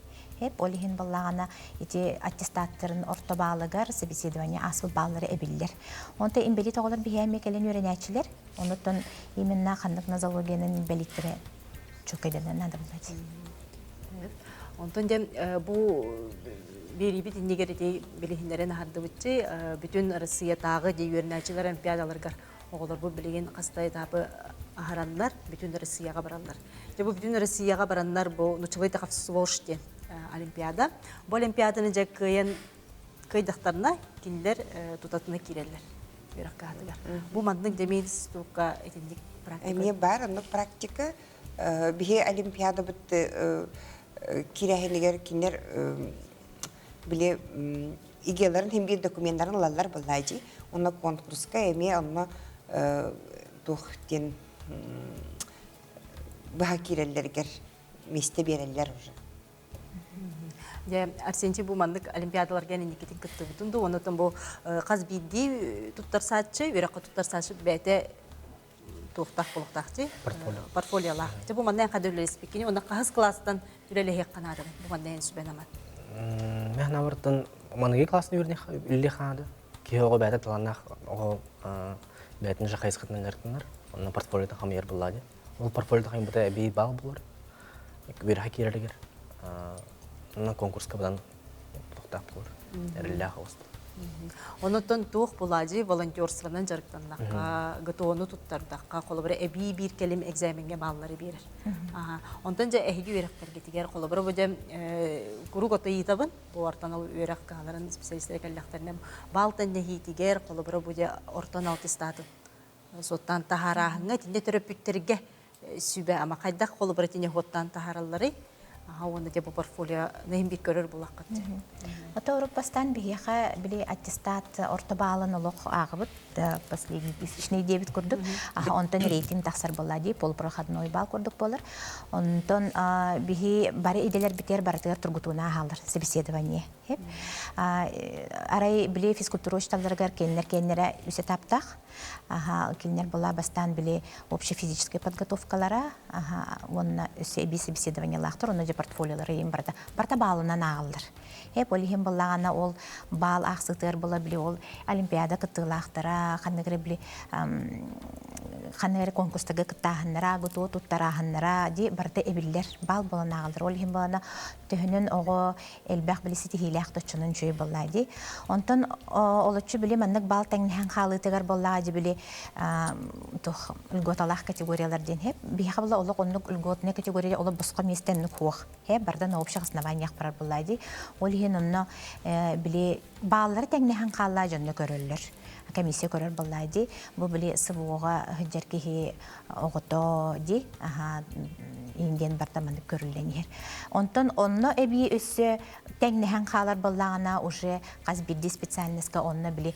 Эп ол иһин баллаҕана ити аттестаттарын орто баалыгар собеседование ааспыт бааллара эбиллэр. Онто инбэлиит оҕолор биһиэхэ эмиэ кэлэн үөрэнээччилэр. Онуттан именно ханнык нозологиянан инбэлииттэрэ чуолкайданан наада буолла Онтон дьэ бу биэриибит иннигэр ити билиһиннэрэн аһардыбытчы бүтүн Россиятааҕы дии үөрэнээччилэр олимпиадаларыгар оҕолорбут билигин хаста этапы аһараннар бүтүн Россияҕа бараллар. Дьэ бу бүтүн Россияҕа бараннар бу нучевой Таховсволш диэн олимпиада. Бу олимпиаданы дьэ кыайан кыайдахтарына кинилэр тутатына киирэллэр үөрэх кыһатыгар. Бу маннык дьэ институкка итинник практика. Эмиэ баар оннук практика. Биһи олимпиадабыт кирэһинигэр кинилэр били идеяларын иһин биир документарын ылаллар былаадьы. Онно конкурска эмиэ онно туох диэн быһа киирэллэригэр миэстэ биэрэллэр уже. Дьэ, Арсентий бу маннык олимпиадаларга инникитин кыттыбытын дуу, оннотон бу хас биирдии туттарсааччы, үөрэххэ туттарсааччы бэйэтэ туохтаах буолуохтаах дии? Портфолио. Портфолиолаах. Дьэ, бу манна хада үлэлэспиккини, онно хаһыс класстан үлэлэһиэххэ наадабын? Бу манна эн сүбэн аман. Мен абыртан маныгы классны үлли хаады. Киһи оҕо бэйэтэ таланнаах оҕо бэйэтин же хайысхатынан дьарыктанар. Онно портфолиотын хамыйар буллаа дии. Ол портфолиотын хамыйбыта эбии баал булар. Үөрэхэ киирэригэр онно конкурска бадан туохтаах буолар. Эрэллээх оҕус Онотон туох булади волонтерствонан дьарыктаннахха, ГТОну туттардахха, холобура эбии биир кэлим экзамеҥҥа бааллары биэрэр. Онтон дьэ эһиги үөрэхтэргитигэр холобура бу дьэ куруук ото ыйытабын, бу ортон ол үөрэх кыһаларын специалистара кэллэхтэринэ баалтан нэһиитигэр холобура бу дьэ ортон алтыстаатын суоттаан таһаарааһыҥҥа итиннэ төрөппүттэргэ сүбэ ама хайдах холобура итини уоттаан таһааралларый аха уонна дьэ бу портфолио нэһин бир көрөр булаххыт Ото урут бастаан биһиэхэ били аттестат орто баалын олох ааҕыбыт последний тысячный диэбит курдук аха онтон рейтинг тахсар буолла дии полупроходной баал курдук буолар онтон биһи бары идэлэрбитигэр барытыгар тургутууна ааһаллар собеседование арай били физкультура учителларыгар кинилэр киэннэрэ үс этаптаах Аха, кинилэр была бастаан били общефизическай подготовкалара, аха, уонна өссө эбии собеседованиелаахтар, онно дьэ портфолиолара иин барыта, барыта баалынан ааҕаллар. Эп ол иһин буллаҕына ол баал аахсытыгар була били ол олимпиада кыттыылаахтара, ханнык эрэ били ханнык эрэ конкурстарга кыттааһыннара, ГТО туттарааһыннара ди барыта эбиллэр, баал буолан ааҕаллар. Ол иһин буолана төһөнөн оҕо элбэх били ситиһиилээх точчунан үчүгэй буоллаа дии. Онтон олоччу били маннык баал тэҥнэһэн хаалыытыгар буоллаҕа дии били туох льготалаах категориялар диэн хэп. Биһиэхэ була олох оннук льготная категория олох босхо миэстэ оннук суох. Хэп барда на общих основаниях барар буоллаа дии. Ол иһин онно били бааллары тэҥнэһэн хааллаа дьонно көрөллөр. Комиссия көрөр буоллаа дии. Бу били СВО-ҕа сылдьар киһи оҕото дии аха индиан барда маннык көрүллэн иһэр. Онтон онно эбии өссө тэҥнэһэн хаалар буоллаҕына уже хас биирдии специальностка онно били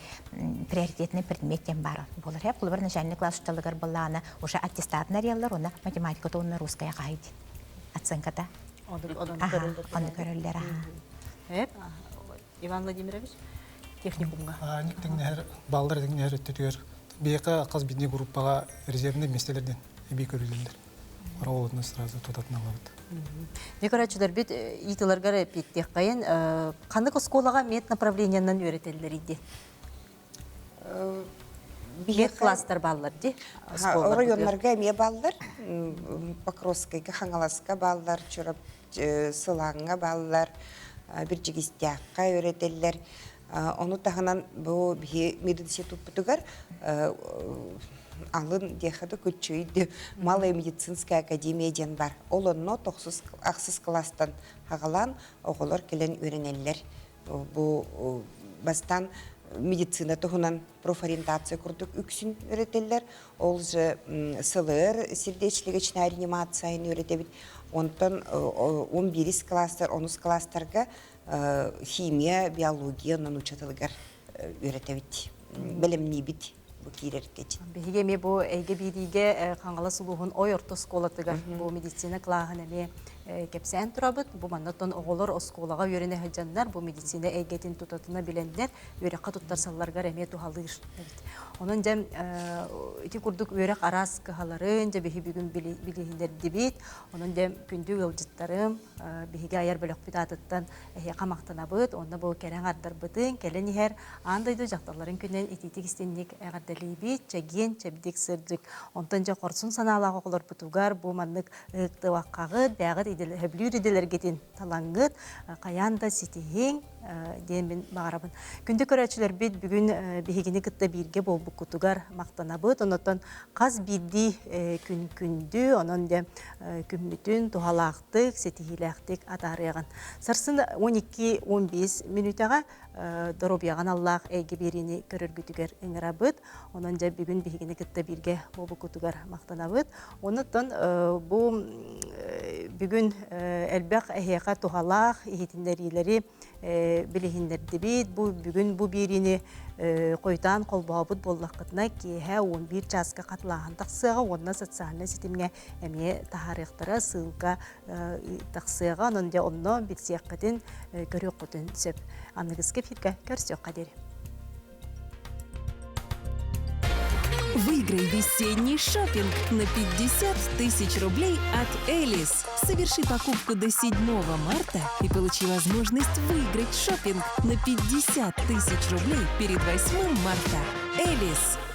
приоритетный предмет диэн баар буолар. Хеп холобур начальный класс учителыгар буоллаҕына уже аттестатын арыйаллар уонна математиката уонна русская хаһый диэн оценката. Ону көрөллөр. Хеп Иван Владимирович техникумга. Ник тэҥнэһэр бааллар тэҥнэһэр өттүтүгэр биһиэхэ хас биирдии группаҕа резервнэй миэстэлэрдэн эбии көрүллэллэр. Оҕолорун сразу тутатына ылабыт. Дьэ көрөөччүлэрбит ыйытыыларгар эппиэттиэххэйин. Ханнык оскуолаҕа меднаправлениенан үөрэтэллэрий диэн? Мед класстар бааллар дии. Оройуоннарга эмиэ бааллар. Покровскайга, Хаҥаласка бааллар, Чурап Сылааҥҥа бааллар, Бирдьигистээххэ үөрэтэллэр. Ону таһынан бу биһи мединституппутугар алын диэхэ да күччүй Малая медицинская академия диэн бар. Ол онно тохсус ахсыс кылаастан хаҕалаан оҕолор кэлэн үөрэнэллэр. Бу бастаан медицина туһунан профориентация курдук үксүн үөрэтэллэр. Ол же СЛР сердечно-легочная реанимацияны үөрэтэбит. Онтон 11 класстар, онус класстарга химия, биология онон учууталыгар үөрэтэбит, бэлэмниибит бу киирэргэ. Биһиги эмиэ бу эйгэ биэриигэ Хаҥалас улууһун Ой орто оскуолатыгар бу медицина кылааһын эмиэ кэпсээн турабыт. Бу маннаттан оҕолор оскуолаҕа үөрэнэ сылдьаннар бу медицина эйгэтин тутатына билэннэр үөрэххэ туттарсалларыгар эмиэ туһалыыр эбит. Онон дьэ ити курдук үөрэх араас кыһаларын дьэ биһи бүгүн билиһиннэрдибит. Онон дьэ күндү ыалдьыттарым биһиги айар бөлөхпүт аатыттан эһиэхэ махтанабыт. Онно бу кэрэ аҥардарбытын кэлэн иһэр аан дойду дьахталларын күнүнэн итиитик истинник эҕэрдэлиибит, чэгиэн, чэбдик сырдык. Онтон дьэ хорсун санаалаах оҕолорбутугар бу маннык ыһыктыбаккаҕыт, бэйэҕит сөбүлүүр идэлэргитин талаҥҥыт, хайаан да ситиһиҥ диэн мин баҕарабын. Күндү көрөөччүлэрбит бүгүн биһигини кытта бииргэ буолбуккутугар махтанабыт. Онон хас биирдии күн күндү, онон дьэ күммүтүн туһалаахтык, ситиһиилээхтик атаарыаҕын. Сарсын 12-15 мүнүүтэҕэ доруобуйаҕа аналлаах эйгэ биэриини көрөргүтүгэр ыҥырабыт. Онон дьэ бүгүн биһигини кытта бииргэ буолбуккутугар махтанабыт. Онуттан бу бүгүн элбэх эһиэхэ туһалаах иһитиннэриилэри билиһиннэрдибит. Бу бүгүн бу биэриини хойутаан холбообут буоллаххытына киэһэ 11 чааска хатылааһын тахсыаҕа уонна социальнай ситимҥэ эмиэ таһаарыахтара, ссылка тахсыаҕа. Онон дьэ онно билсиэххитин, көрүөххүтүн сөп. Аныгыскы эфиргэ көрсүөххэ диэри. Выиграй весенний шопинг на 50 тысяч рублей от Элис. Соверши покупку до 7 марта и получи возможность выиграть шопинг на 50 тысяч рублей перед 8 марта. Элис.